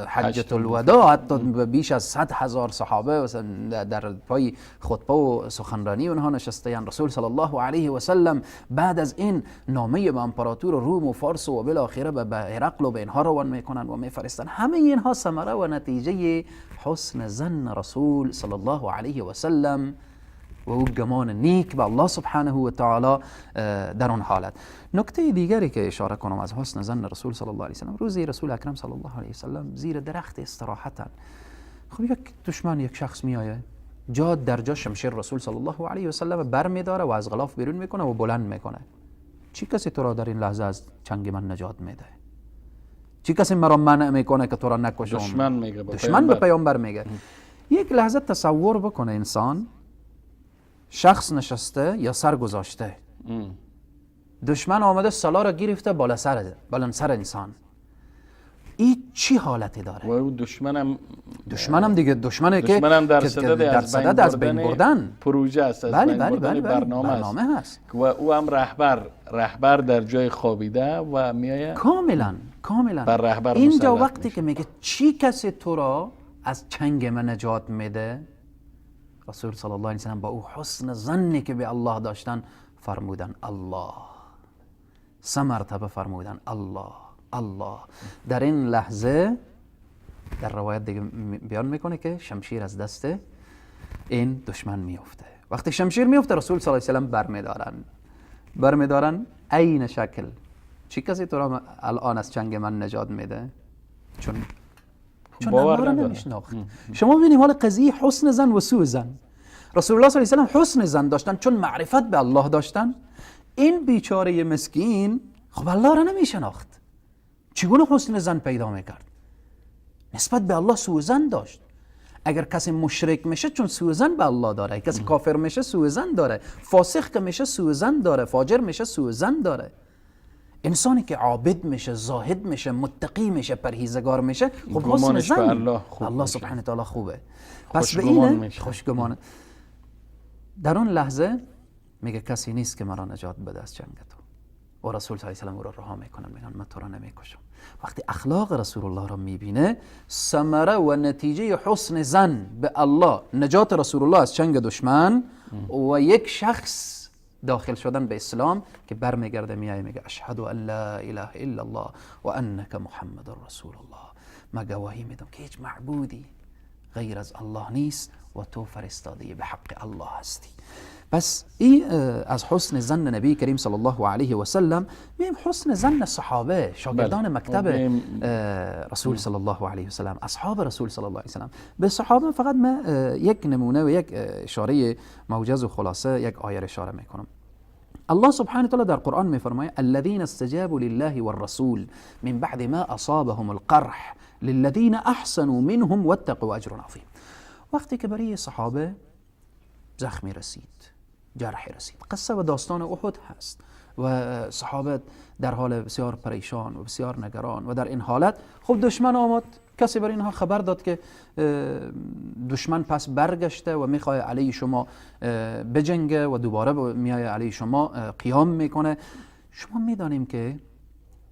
حجة الوداع حتی بیش از 100,000 صحابه در پای خطبه و سخنرانی اونها نشستن. رسول صلی الله علیه و سلم بعد از این نامه به امپراتور روم و فارس و بالاخره به هرقل و به اینها روان میکنن و میفرستن. همه اینها ثمره و نتیجه حسن ظن رسول صلی الله علیه و سلم و او گمان نیک به الله سبحانه و تعالی در اون حالت. نکته دیگری که اشاره کنم از حسن ظن رسول صلی الله علیه و سلم، روزی رسول اکرم صلی الله علیه و سلم زیر درخت استراحتن. خب یک دشمن، یک شخص میآید، جا در جا شمشیر رسول صلی الله علیه و سلم بر میداره و از غلاف بیرون میکنه و بلند میکنه. چی کسی تو را در این لحظه از چنگ من نجات میده؟ چی کسی مرا منع میکنه که تو را نکشم؟ دشمن میگه، دشمن به پیامبر میگه. یک لحظه تصور بکنه انسان، شخص نشسته یا سر گذاشته، دشمن آمده سلاح را گرفته بالا سر انسان، این چی حالتی داره؟ و او دشمنم دیگه دشمنه که در صدد از بین بردن پروژه است، از بله بین بله بردن بله برنامه است. و او هم رهبر در جای خوابیده و میایه کاملا کاملا بر رهبر اینجا وقتی که میگه چی کسی تو را از چنگ من نجات میده، رسول صلی الله علیه و سلم با او حسن ظنی که به الله داشتن فرمودن الله، سه مرتبه فرمودن الله الله. در این لحظه در روایت دیگه بیان میکنه که شمشیر از دست این دشمن میفته. وقتی شمشیر میفته رسول صلی الله علیه و سلم برمیدارن عین شکل چی کسی تو را الان از چنگ من نجات میده؟ چون باور الله را نمیشناخت. شما ببینید حال قضیه حسن ظن و سوء ظن. رسول الله صلی الله علیه و سلم حسن ظن داشتن چون معرفت به الله داشتن. این بیچاره مسکین خب الله را نمیشناخت، چگونه حسن ظن پیدا میکرد؟ نسبت به الله سوء ظن داشت. اگر کسی مشرک میشه چون سوء ظن به الله داره، کسی کافر میشه سوء ظن داره، فاسق که میشه سوء ظن داره، فاجر میشه سوء ظن داره. انسانی که عابد میشه، زاهد میشه، متقی میشه، پرهیزگار میشه، خب حسن ظن الله خوب الله سبحانه تعالی خوبه. پس به اینه خوشگمانه. در اون لحظه میگه کسی نیست که مرا نجات بده از چنگ تو. و رسول صلی الله علیه و آله او را رها میکنن، میگن من تو را نمیکشم. وقتی اخلاق رسول الله را میبینه، ثمره و نتیجه حسن ظن به الله، نجات رسول الله از چنگ دشمن و یک شخص داخل شدن به اسلام که برمیگرده میای میگه اشهد ان لا اله الا الله و انک محمد رسول الله، ما گواهی میدم که هیچ معبودی غیر از الله نیست و تو فرستاده به حق الله هستی. پس این از حسن ظن نبی کریم صلی الله علیه و سلم. میم حسن ظن صحابه، شاگردان مکتب رسول صلی الله علیه و سلم، اصحاب رسول صلی الله علیه و سلم. به صحابه فقط ما یک نمونه و یک اشاره موجز و خلاصه یک آیه اشاره میکنم. الله سبحانه وتعالى در قرآن میفرماید الذين استجابوا لله والرسول من بعد ما اصابهم القرح للذين احسنوا منهم واتقوا اجر عظیم. وقتی که برای صحابه زخمی رسید، جرح رسید، قصه و داستان احد هست و صحابه در حال بسیار پریشان و بسیار نگران و در این حالت خب دشمن آمد، کسی برای اینها خبر داد که دشمن پس برگشته و میخواد علیه شما بجنگه و دوباره میای علیه شما قیام میکنه. شما میدانیم که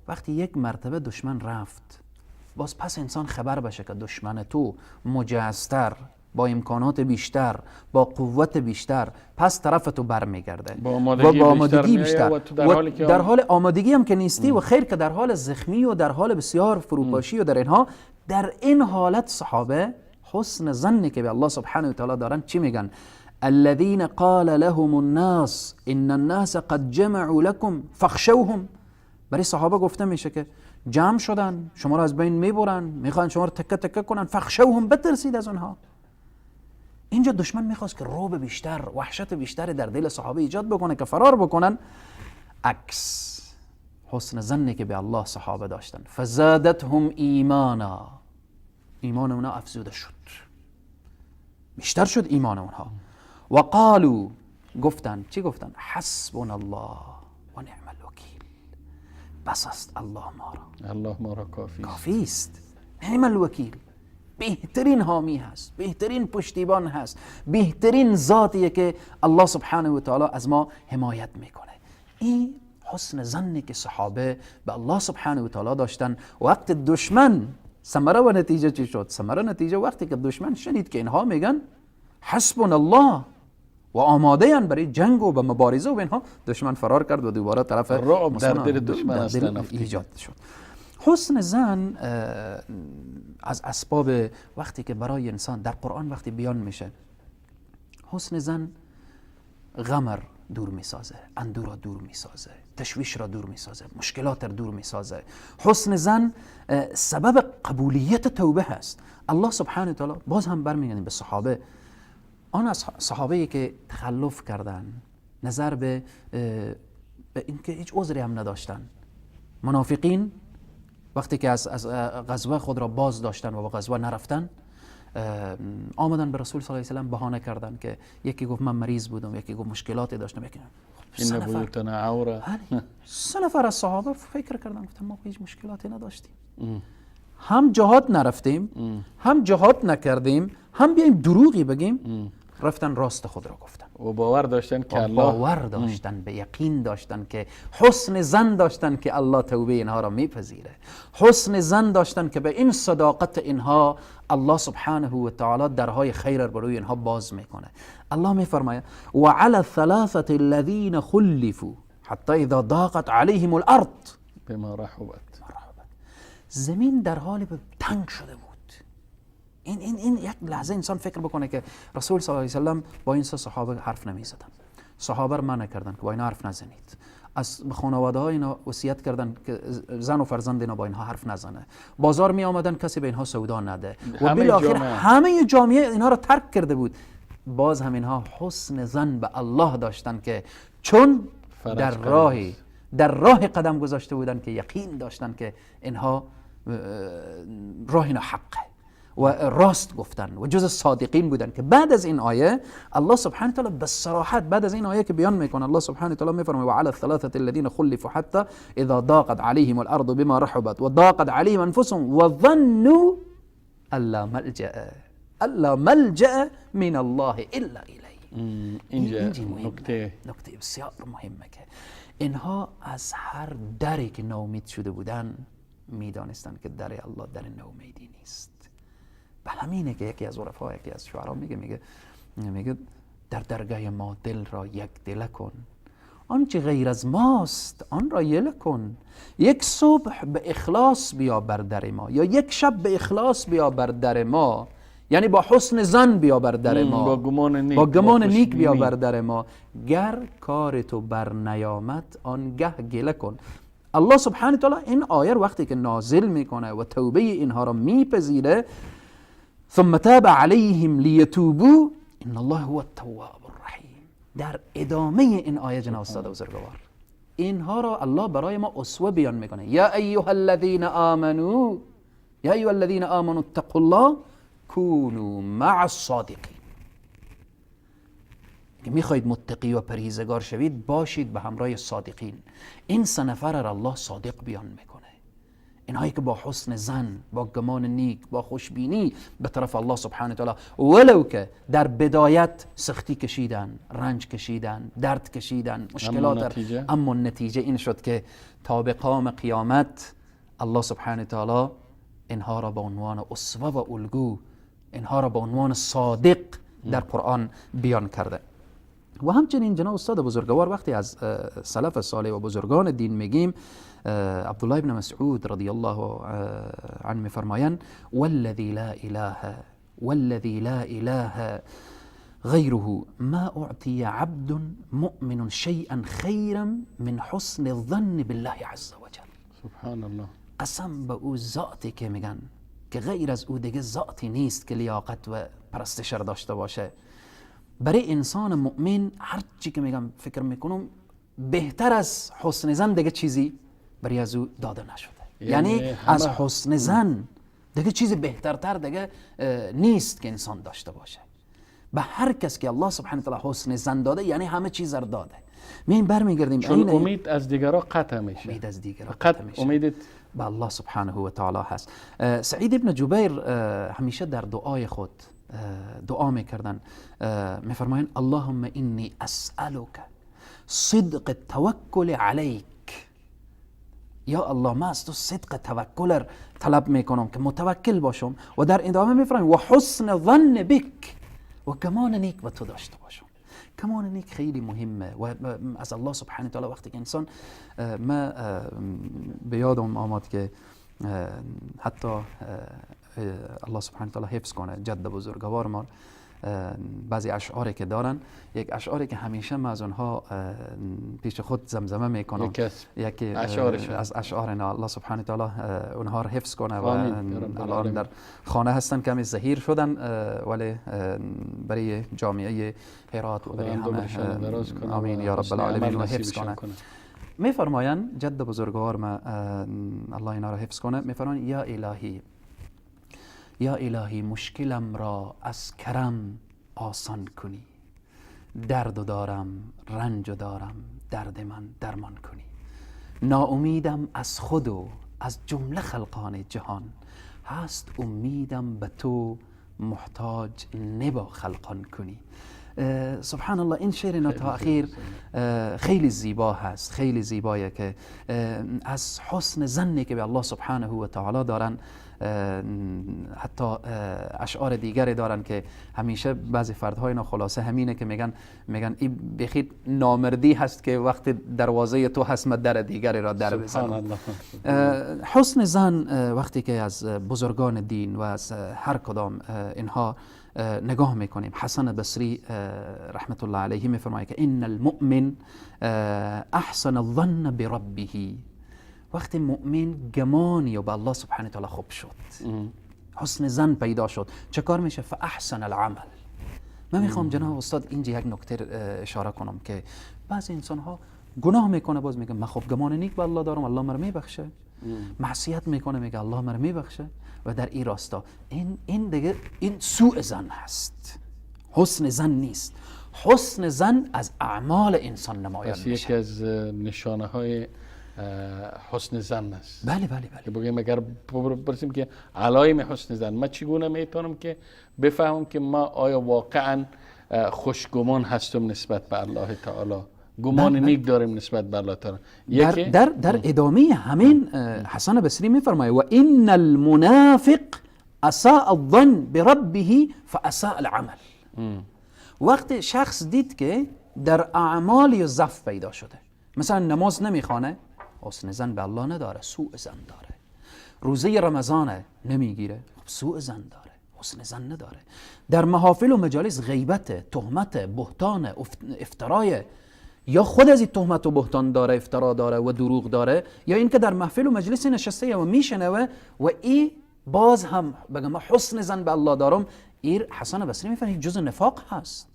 وقتی یک مرتبه دشمن رفت، باز پس انسان خبر بشه که دشمن تو مجهزتر، با امکانات بیشتر، با قوت بیشتر، پس طرف تو برمیگرده، با آمادگی بیشتر، و در حال آمادگی هم که نیستی و خیر که در حال زخمی و در حال بسیار فروپاشی و در اینها. در این حالت صحابه حسن ظنی که به الله سبحانه و تعالی دارن چی میگن؟ الذين قال لهم الناس ان الناس قد جمعوا لكم فاخشوهم. برای صحابه گفته میشه که جمع شدن، شما رو از بین میبرن، میخوان شما رو تکه تکه کنن، فاخشوهم، بترسید از اونها. اینجا دشمن میخواست که رعب بیشتر، وحشت بیشتر در دل صحابه ایجاد بکنه که فرار بکنن. عکس حسن ظنی که به الله صحابه داشتن، فزادتهم ایمانا، ایمان اونا افزوده شد، بیشتر شد ایمان اونها. و قالوا، گفتن، چی گفتن؟ حسبنا الله و نعم الوکیل، بس است الله ما را، الله ما را کافی کافی است. نعم الوکیل، بهترین حامی هست، بهترین پشتیبان هست، بهترین ذاتیه که الله سبحانه و تعالی از ما حمایت میکنه. این حسن ظنی که صحابه به الله سبحانه و تعالی داشتن. وقت دشمن ثمره و نتیجه چی شد؟ ثمره نتیجه وقتی که دشمن شنید که اینها میگن حسبنا الله و آماده ان برای جنگ و به مبارزه و اینها، دشمن فرار کرد و دوباره طرف رعب در دل دشمن اصلا ایجاد شد. حسن ظن از اسباب وقتی که برای انسان در قرآن وقتی بیان میشه، حسن ظن غم دور میسازه، اندوه را دور میسازه، تشویش را دور میسازه، مشکلات را دور میسازه. حسن ظن سبب قبولیت توبه هست. الله سبحانه و تعالی، باز هم برمیگردیم به صحابه، آن از صحابه که تخلف کردن نظر به اینکه هیچ عذری هم نداشتن، منافقین وقتی که از غزوه خود را باز داشتن و به غزوه نرفتن، آمدن به رسول صلی الله علیه و سلم بهانه کردن که یکی گفت من مریض بودم، یکی گفت مشکلاتی داشتم، یکی سه نفر از صحابه فکر کردن، گفتن ما هیچ مشکلاتی نداشتیم، هم جهاد نرفتیم، هم جهاد نکردیم، هم بیایم دروغی بگیم. رفتن راست خود را گفتن و باور داشتن که الله، باور داشتن، به یقین داشتن که حسن ظن داشتن که الله توبه اینها را میپذیره، حسن ظن داشتن که به این صداقت اینها الله سبحانه و تعالی درهای خیر را روی اینها باز میکنه. الله میفرماید و علی الثلاثه الذین خلفوا حتی اذا ضاقت علیهم الارض بما رحبت. زمین در حال تنگ شده بود. این این این یک لحظه انسان فکر بکنه که رسول صلی الله علیه و سلم با این سه صحابه حرف نمیزدن، صحابه رو منع کردن که با اینا حرف نزنید، از خانواده های اینا وصیت کردن که زن و فرزند اینا با اینها حرف نزنه، بازار می آمدن کسی به اینها سودا نده و بالاخره همه جامعه اینها رو ترک کرده بود. باز هم اینها حسن ظن به الله داشتن که چون در راه قدم گذاشته بودن که یقین داشتن که اینها راه اینا حقه و راست گفتن و جز صادقین بودن که بعد از این آیه الله سبحانه تعالی به صراحت بعد از این آیه که بیان میکنه الله سبحانه تعالی میفرماید و علی الثلاثه الذين خلفوا حتى اذا ضاقت عليهم الارض بما رحبت وضاقت عليهم انفسهم وظنوا الا ملجأ الا ملجأ من الله الا الیه. اینجا نکته بسیار مهمه که اینها از هر دری که ناامید شده بودن میدانستند که در الله در ناامیدی نیست. به همینه که یکی از عرفا، یکی از شعرا میگه در درگاه ما دل را یک دله کن، آنچه غیر از ماست آن را یله کن. یک صبح به اخلاص بیا بر در ما، یا یک شب به اخلاص بیا بر در ما، یعنی با حسن ظن بیا بر در ما، با گمان نیک بیا بر در ما، گر کار تو بر نیامد آنگه گله کن. الله سبحانه تعالی این آیه رو وقتی که نازل میکنه و توبه اینها را میپذیره، ثم تاب علیهم لیتوبوا ان الله هو التواب الرحیم. در ادامه این آیه جناب استاد بزرگوار اینها را الله برای ما اسوه بیان میکنه. یا ایها الذین آمنوا، یا ایها الذین آمنوا اتقوا الله کونوا مع الصادقین. اگه میخواید متقی و پرهیزگار شوید باشید به همراه صادقین. این سه نفر را الله صادق بیان میکنه، اینهایی که با حسن ظن، با گمان نیک، با خوشبینی به طرف الله سبحانه تعالی، ولو که در بدایت سختی کشیدن، رنج کشیدن، درد کشیدن، مشکلات، اما نتیجه این شد که تا به قام قیامت الله سبحانه تعالی اینها را به عنوان اسوه و الگو، اینها را به عنوان صادق در قرآن بیان کرده. و همچنین جناب استاد بزرگوار وقتی از سلف صالح و بزرگان دین میگیم، عبدالله بن مسعود رضی الله عنه میفرمایند والذی لا اله والذی لا اله غیره ما اعطی عبد مؤمن شیئا خیرا من حسن الظن بالله عز وجل. سبحان الله. قسم به او ذاتی که میگن که غیر از او دیگه ذاتی نیست که لیاقت و پرستش را داشته باشه. برای انسان مؤمن هر چی که میگم فکر میکنم بهتر از حسن ظن دیگه چیزی برای از او داده نشده. یعنی از حسن ظن دیگه چیزی بهترتر دیگه نیست که انسان داشته باشه. به هر کس که الله سبحانه تعالی حسن ظن داده یعنی همه چیز را داده. میایم برمیگردیم، چون امید از دیگران قطع میشه، امید از دیگران قطع میشه، امید به الله سبحانه و تعالی هست. سعید ابن جبیر همیشه در دعای خود دعا میکردن، میفرمایند اللهم انی اسألک صدق التوکل علیک. یا الله ما از تو صدق توکل طلب میکنم که متوکل باشم. و در ادامه میفرمایند و حسن ظن بک، و گمان نیک به تو داشته باشم. گمان نیک خیلی مهمه و از الله سبحانه تعالی وقتی که انسان، ما به یادم آمد که حتی الله سبحانه تعالی حفظ کنه جد بزرگوار ما، بعضی اشعاری که دارن، یک اشعاری که همیشه ما از اونها پیش خود زمزمه میکنم، یکی از اشعار الله سبحانه تعالی اونها رو حفظ کنه و الان در خانه هستن کمی ظهیر شدن، ولی برای جامعه هرات و برای همه آمین یا رب العالمین و حفظ کنه. میفرمایند جد بزرگوار ما الله اینا رو حفظ کنه، میفرمایند یا الهی، یا الهی مشکلم را از کرم آسان کنی، درد دارم رنج دارم درد من درمان کنی، ناامیدم از خود و از جمله خلقان جهان، هست امیدم به تو محتاج نبا خلقان کنی. سبحان الله، این شعر تا اخیر خیلی زیبا هست، خیلی زیبایه که از حسن ظنی که به الله سبحانه و تعالی دارن، حتی اشعار دیگری دارن که همیشه بعضی فردهای اینا خلاصه همینه که میگن این بخیر نامردی هست که وقتی دروازه تو هست من در دیگری را در بزنم. حسن ظن وقتی که از بزرگان دین و از هر کدام اینها نگاه میکنیم، حسن بصری رحمت الله علیه میفرماید که ان المؤمن احسن الظن بربه. وقتی مؤمن گمانی و به الله سبحانه تعالی خوب شد، حسن ظن پیدا شد، چه کار میشه؟ فاحسن العمل. من میخوام جناب استاد اینجا یک نکته اشاره کنم که بعضی انسان ها گناه میکنه، باز میگه من خب گمان نیک به الله دارم، الله مرا میبخشه. معصیت میکنه میگه الله مرا میبخشه و در این راستا این دیگه این سوء ظن هست، حسن ظن نیست. حسن ظن از اعمال انسان نمایان میشه. یکی از نشانه های حسن ظن است. بله بله بله. که بگیم اگر بپرسیم که علایم حسن ظن، ما چگونه میتونم که بفهمم که ما آیا واقعا خوشگمان هستم نسبت به الله تعالی، گمان نیک داریم نسبت به الله تعالی؟ در ادامه همین حسن بصری میفرماید و ان المنافق اساء الظن بربه فاساء العمل. وقتی شخص دید که در اعمال ضعف پیدا شده، مثلا نماز نمیخوانه، حسن ظن به الله نداره، سوء ظن داره. روزه رمضانه نمیگیره، خب سوء ظن داره، حسن ظن نداره. در محافل و مجالس غیبت، تهمت، بهتان، افترای، یا خود از این تهمت و بهتان داره، افترا داره و دروغ داره، یا اینکه در محفل و مجلس نشسته و میشنوه و ای باز هم بگم ما حسن ظن به الله دارم. ایر حسن بصری میفهمه جزء نفاق هست،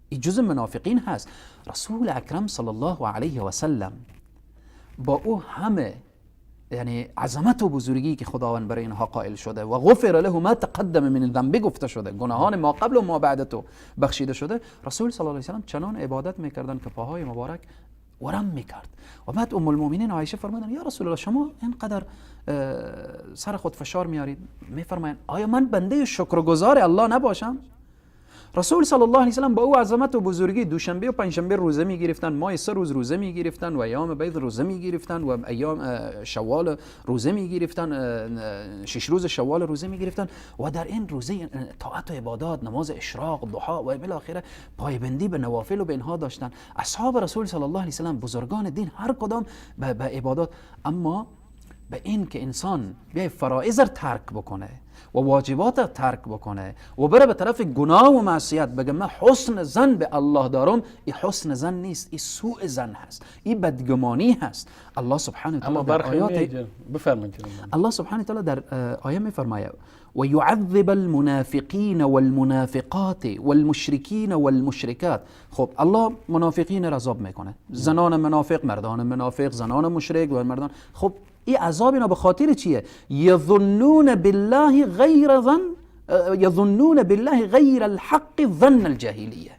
این جزء منافقین هست. رسول اکرم صلی الله علیه و سلم با او همه یعنی عظمت و بزرگی که خداوند برای اینها قائل شده و غفر له ما تقدم من الذنب گفته شده، گناهان ما قبل و ما بعد تو بخشیده شده، رسول صلی الله علیه و سلم چنان عبادت میکردن که پاهای مبارک ورم میکرد. و بعد ام المؤمنین عایشه فرمودن یا رسول الله شما اینقدر سر خود فشار میارید؟ میفرمایند آیا من بنده شکرگزار الله نباشم؟ رسول صلی الله علیه و سلم با او عظمت و بزرگی دوشنبه و پنجشنبه روزه میگرفتن، ماه 3 روز روزه میگرفتن و ایام بیض روزه میگرفتن و ایام شوال روزه میگرفتن، 6 روز شوال روزه میگرفتن و در این روزه طاعت و عبادات، نماز اشراق، ضحا و بالاخره پایبندی به نوافل و به اینها داشتن. اصحاب رسول صلی الله علیه و سلم بزرگان دین هر کدام به عبادات، اما به این که انسان بیای فرائض را ترک بکنه و واجبات را ترک بکنه و بره به طرف گناه و معصیت، بگه من حسن ظن به الله دارم، این حسن ظن نیست، این سوء ظن هست، این بدگمانی هست. الله سبحانه و تعالی در آیات بفرمایید، الله سبحانه و تعالی در آیه میفرماید و یعذب المنافقین والمنافقات والمشرکین والمشرکات. خب الله منافقین را عذاب میکنه، زنان منافق، مردان منافق، زنان مشرک و مردان. خب این عذاب اینا به خاطر چیه؟ یظنون بالله غیر ظن، یظنون بالله غیر الحق ظن الجاهلیه.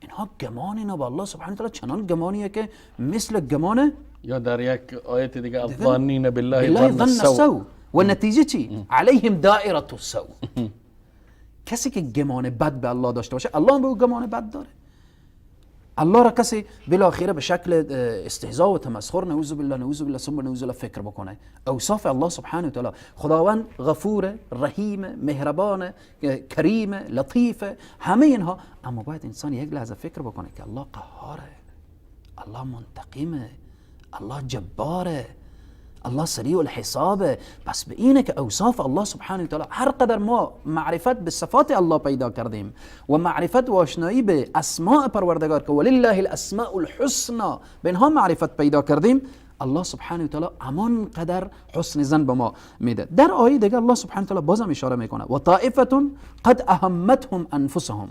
اینها گمان اینا با الله سبحانه و تعالی چنان گمانیه که مثل گمان، یا در یک آیت دیگه الظانین بالله ظن السوء. و نتیجه چی؟ علیهم دائره السوء. کسی که گمان بد به الله داشته باشه، الله هم به او گمان بد داره. الله را کسی بالاخره به شکل استهزاء و تمسخر، نعوذ بالله نعوذ بالله ثم نعوذ بالله فکر بکنه. اوصاف الله سبحانه و تعالی، خداوند غفور، رحیم، مهربان، کریم، لطیف، همه اینها. اما باید انسان یک لحظه فکر بکنه که الله قهاره، الله منتقمه، الله جباره، الله سریع الحسابه. پس به اینه که اوصاف الله سبحانه و تعالی هر قدر ما معرفت به صفات الله پیدا کردیم و معرفت و آشنایی به اسماء پروردگار که ولله الاسماء الحسنا، به اینها معرفت پیدا کردیم، الله سبحانه و تعالی همان قدر حسن ظن به ما میده. در آیه دیگه الله سبحانه و تعالی بازم اشاره میکنه و طائفه قد اهمتهم انفسهم،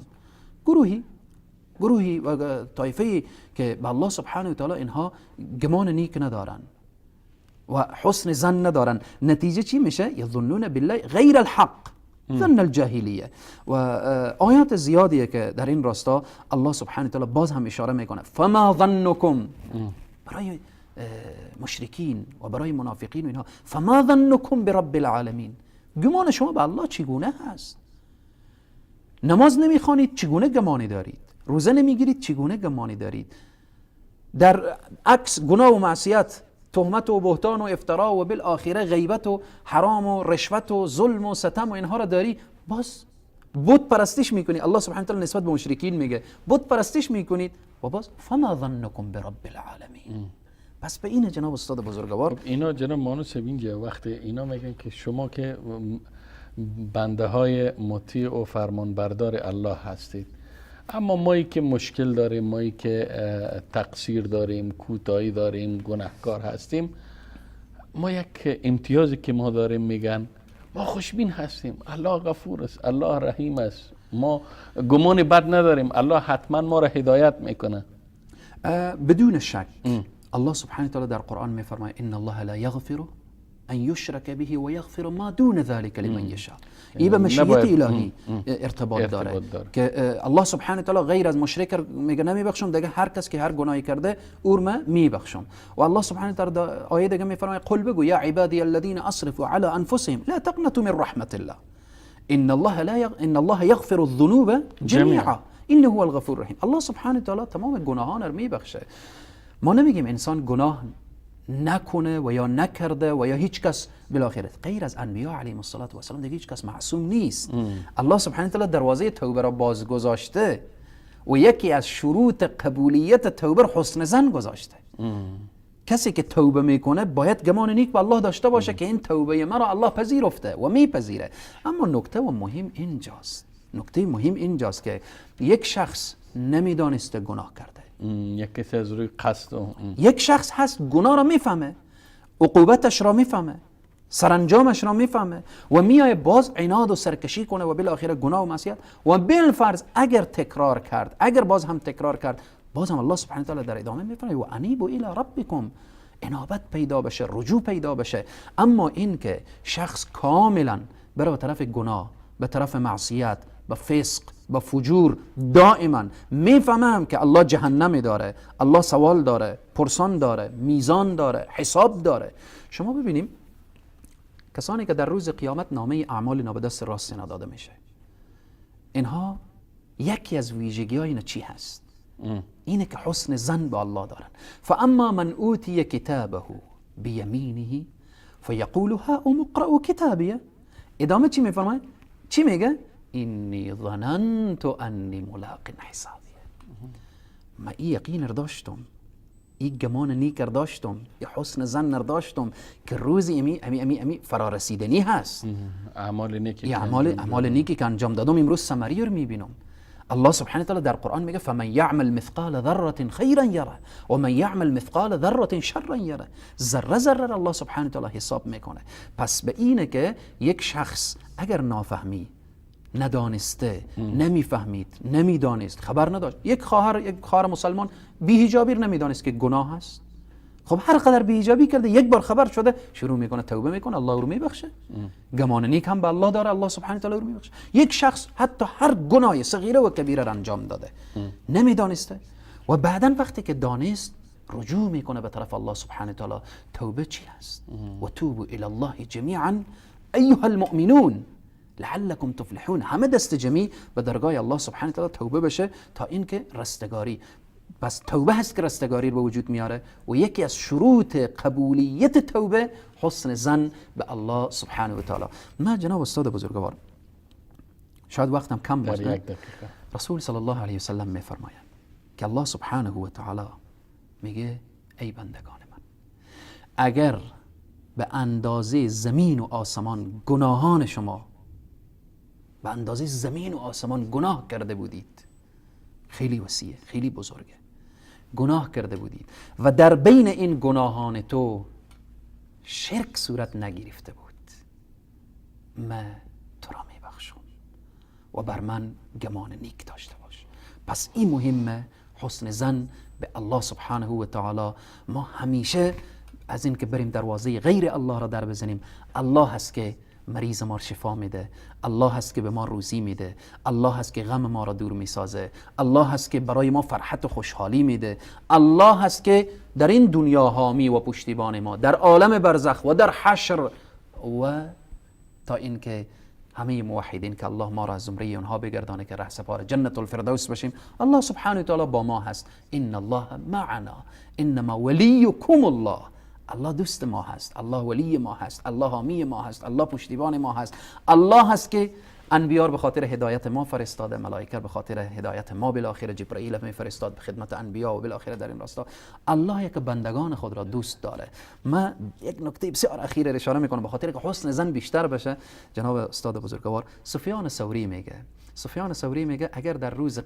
گروهی و طایفه که به الله سبحانه و تعالی اینها گمان نیک ندارن و حسن ظن ندارن. نتیجه چی میشه؟ یظنون بالله غیر الحق ظن الجاهلیه. و آیات زیادیه که در این راستا الله سبحانه و تعالی باز هم اشاره میکنه فما ظنکم، برای مشرکین و برای منافقین و اینها، فما ظنکم برب العالمین، گمان شما به الله چگونه هست؟ نماز نمیخوانید چگونه گمانی دارید؟ روزه نمیگیرید چگونه گمانی دارید؟ در عکس گناه و معصیت، تهمت و بهتان و افترا و بالآخره غیبت و حرام و رشوت و ظلم و ستم و اینها را داری، باز بت پرستش میکنی. الله سبحانه و تعالی نسبت به مشرکین میگه بت پرستش میکنید و باز فما ظنکم برب العالمین. پس به این جناب استاد بزرگوار، اینا جناب مانوس اینجا وقتی اینا میگن که شما که بنده های مطیع و فرمانبردار الله هستید، اما مایی که مشکل داریم، مایی که تقصیر داریم، کوتاهی داریم، گناهکار هستیم، ما یک امتیازی که ما داریم میگن ما خوشبین هستیم، الله غفور است، الله رحیم است، ما گمان بد نداریم، الله حتما ما را هدایت میکنه. بدون شک الله سبحانه و تعالی در قرآن میفرماید ان الله لا یغفر ان یشرک به و یغفر ما دون ذلك لمن یشاء. این به مشیت الهی ارتباط داره که الله سبحانه تعالی غیر از مشرک میگه نمیبخشم، دیگه هر کس که هر گناهی کرده او رو میبخشم. و الله سبحانه تعالی آیه دیگه میفرماید قل بگو یا عبادی الذین اسرفوا علی انفسهم لا تقنطوا من رحمت الله ان الله لا ان الله یغفر الذنوب جمیعا انه هو الغفور الرحیم. الله سبحانه تعالی تمام گناهان رو میبخشه. ما نمیگیم انسان گناه نکنه و یا نکرده و یا هیچ کس بالاخره غیر از انبیا علیهم الصلاة والسلام دیگه هیچ کس معصوم نیست. الله سبحانه تعالی دروازه توبه را باز گذاشته و یکی از شروط قبولیت توبه حسن ظن گذاشته. کسی که توبه میکنه باید گمان نیک به الله داشته باشه که این توبه مرا الله پذیرفته و میپذیره. اما نکته و مهم اینجاست، نکته مهم اینجاست که یک شخص نمیدانسته گناه کرده، یک کسی از روی قصد یک شخص هست گناه را میفهمه، عقوبتش را میفهمه، سرانجامش را میفهمه و میای باز عناد و سرکشی کنه و بالاخره گناه و معصیت و بالفرض اگر تکرار کرد، اگر باز هم تکرار کرد، باز هم الله سبحانه و تعالی در ادامه میفرماید و انیبوا الی ربکم، انابت پیدا بشه، رجوع پیدا بشه. اما این که شخص کاملا بره به طرف گناه، به طرف معصیت، به فسق، به فجور، دائما میفهمم که الله جهنم داره، الله سوال داره، پرسان داره، میزان داره، حساب داره. شما ببینیم کسانی که در روز قیامت نامه اعمال اینا به دست راست اینا داده میشه، اینها یکی از ویژگی های اینا چی هست؟ اینه که حسن ظن به الله دارن. فاما من اوتی کتابه بیمینه فیقول هاؤم اقرأوا کتابیه. ادامه چی میفرماید؟ چی میگه؟ اینی ظننت انی ملاق حسابیه. ما ای یقین داشتم، ای گمان نیک داشتم، ای حسن ظن داشتم که روزی امی امی امی امی فرارسیدنی هست. اعمال نیکی، اعمال نیکی که انجام دادم امروز ثمری رو میبینم. الله سبحانه وتعالى در قرآن میگه فمن یعمل مثقال ذره خیرا یره و من یعمل مثقال ذره شرا یره. ذره ذره الله سبحانه وتعالى حساب میکنه. پس به اینه که یک شخص اگر نافهمی، ندانسته، نمیفهمید، نمیدانست، خبر نداشت، یک خواهر مسلمان بی‌حجابی نمیدانست که گناه است، خب هر قدر بی‌حجابی کرده، یک بار خبر شده شروع میکنه توبه میکنه، الله رو میبخشه، گمان نیک هم به الله داره، الله سبحانه وتعالی رو میبخشه. یک شخص حتی هر گناه صغیره و کبیره را انجام داده، نمیدانسته و بعدا وقتی که دانست رجوع میکنه به طرف الله سبحانه وتعالی. توبه چی هست؟ و توبوا الی الله جمیعا ایها المؤمنون لعلکم تفلحون. همه دست جمعی به درگاه الله سبحانه وتعالی توبه بشه تا اینکه رستگاری. پس توبه هست که رستگاری رو به وجود میاره و یکی از شروط قبولیت توبه حسن ظن به الله سبحانه و تعالی. ما جناب استاد بزرگوار شاید وقتم کم باشه، رسول صلی الله علیه وسلم میفرمایند که الله سبحانه و تعالی میگه ای بندگان من، اگر به اندازه زمین و آسمان گناهان شما، به اندازه زمین و آسمان گناه کرده بودید، خیلی وسیعه، خیلی بزرگه، گناه کرده بودید و در بین این گناهان تو شرک صورت نگرفته بود، من تو را میبخشم و بر من گمان نیک داشته باش. پس این مهمه، حسن ظن به الله سبحانه و تعالی. ما همیشه از این که بریم دروازه غیر الله را در بزنیم، الله هست که مریض ما شفا میده، الله هست که به ما روزی میده، الله هست که غم ما را دور میسازه، الله هست که برای ما فرحت و خوشحالی میده، الله هست که در این دنیا حامی و پشتیبان ما، در عالم برزخ و در حشر و تا اینکه همه موحدین که الله ما را از زمره اونها بگردانه که رهسپار جنت الفردوس بشیم. الله سبحانه و تعالی با ما هست. ان الله معنا انما ولیکم الله. الله دوست ما هست، الله ولی ما هست، الله حامی ما هست، الله پشتیبان ما هست. الله هست که انبیار به خاطر هدایت ما فرستاده، ملائکه به خاطر هدایت ما، بالاخره جبرئیل می فرستاد به خدمت انبیا و بالاخره در این راستا الله یک بندگان خود را دوست داره. ما یک نکته بسیار اخیر اشاره میکنم به خاطر که حسن ظن بیشتر بشه. جناب استاد بزرگوار، سفیان ثوری میگه اگر در روز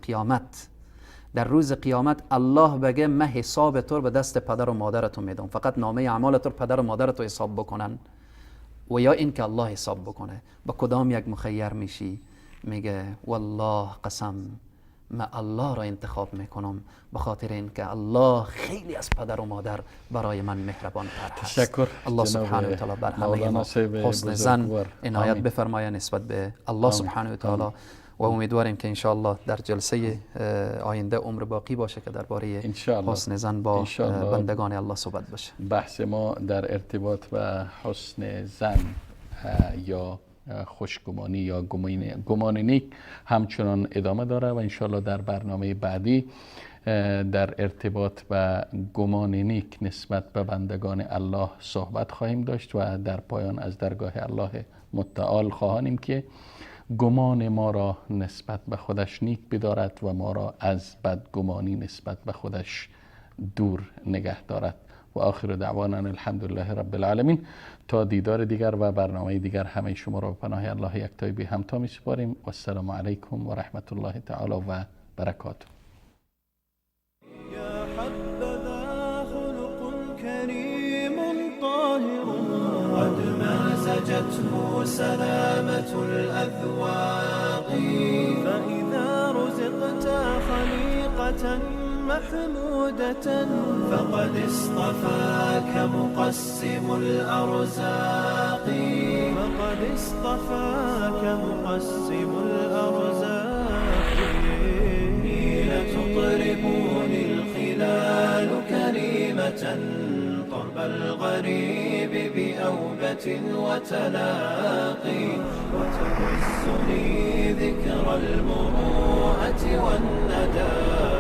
قیامت الله بگه من حساب تو به دست پدر و مادرتون میدم، فقط نامه اعمال تو پدر و مادرت رو حساب بکنن و یا این که الله حساب بکنه، با کدام یک مخیر میشی؟ میگه والله قسم من الله را انتخاب میکنم، به خاطر اینکه الله خیلی از پدر و مادر برای من مهربان تر هست. تشکر. الله جناب سبحانه و تعالی بر همه مولانا ما صاحب حسن ظن بزرگوار. عنایت آمین. بفرمایه نسبت به الله آمین. سبحانه و تعالی. و امیدواریم که انشاءالله در جلسه آینده عمر باقی باشه که درباره انشاءالله. حسن ظن با انشاءالله. بندگان الله صحبت باشه. بحث ما در ارتباط به حسن ظن یا خوشگمانی یا گمان نیک همچنان ادامه داره و انشاءالله در برنامه بعدی در ارتباط به گمان نیک نسبت به بندگان الله صحبت خواهیم داشت و در پایان از درگاه الله متعال خواهانیم که گمان ما را نسبت به خودش نیک بدارد و ما را از بدگمانی نسبت به خودش دور نگه دارد. و آخر دعوانا ان الحمد لله رب العالمین. تا دیدار دیگر و برنامه دیگر همه شما را به پناه الله یکتای بی همتا می سپاریم. و السلام علیکم و رحمت الله تعالی و برکاته. يا حبذا خلق كريم طاهر قد مازجته سلامة الأذواق، فإذا رزقت خليقة محمودة فقد اصطفاك مقسم الأرزاق، فقد اصطفاك مقسم الأرزاق. حين تطربني الخلال كريمة طرب الغريب بأوبة وتلاقي، وتهزني ذكرى المروءة والندى.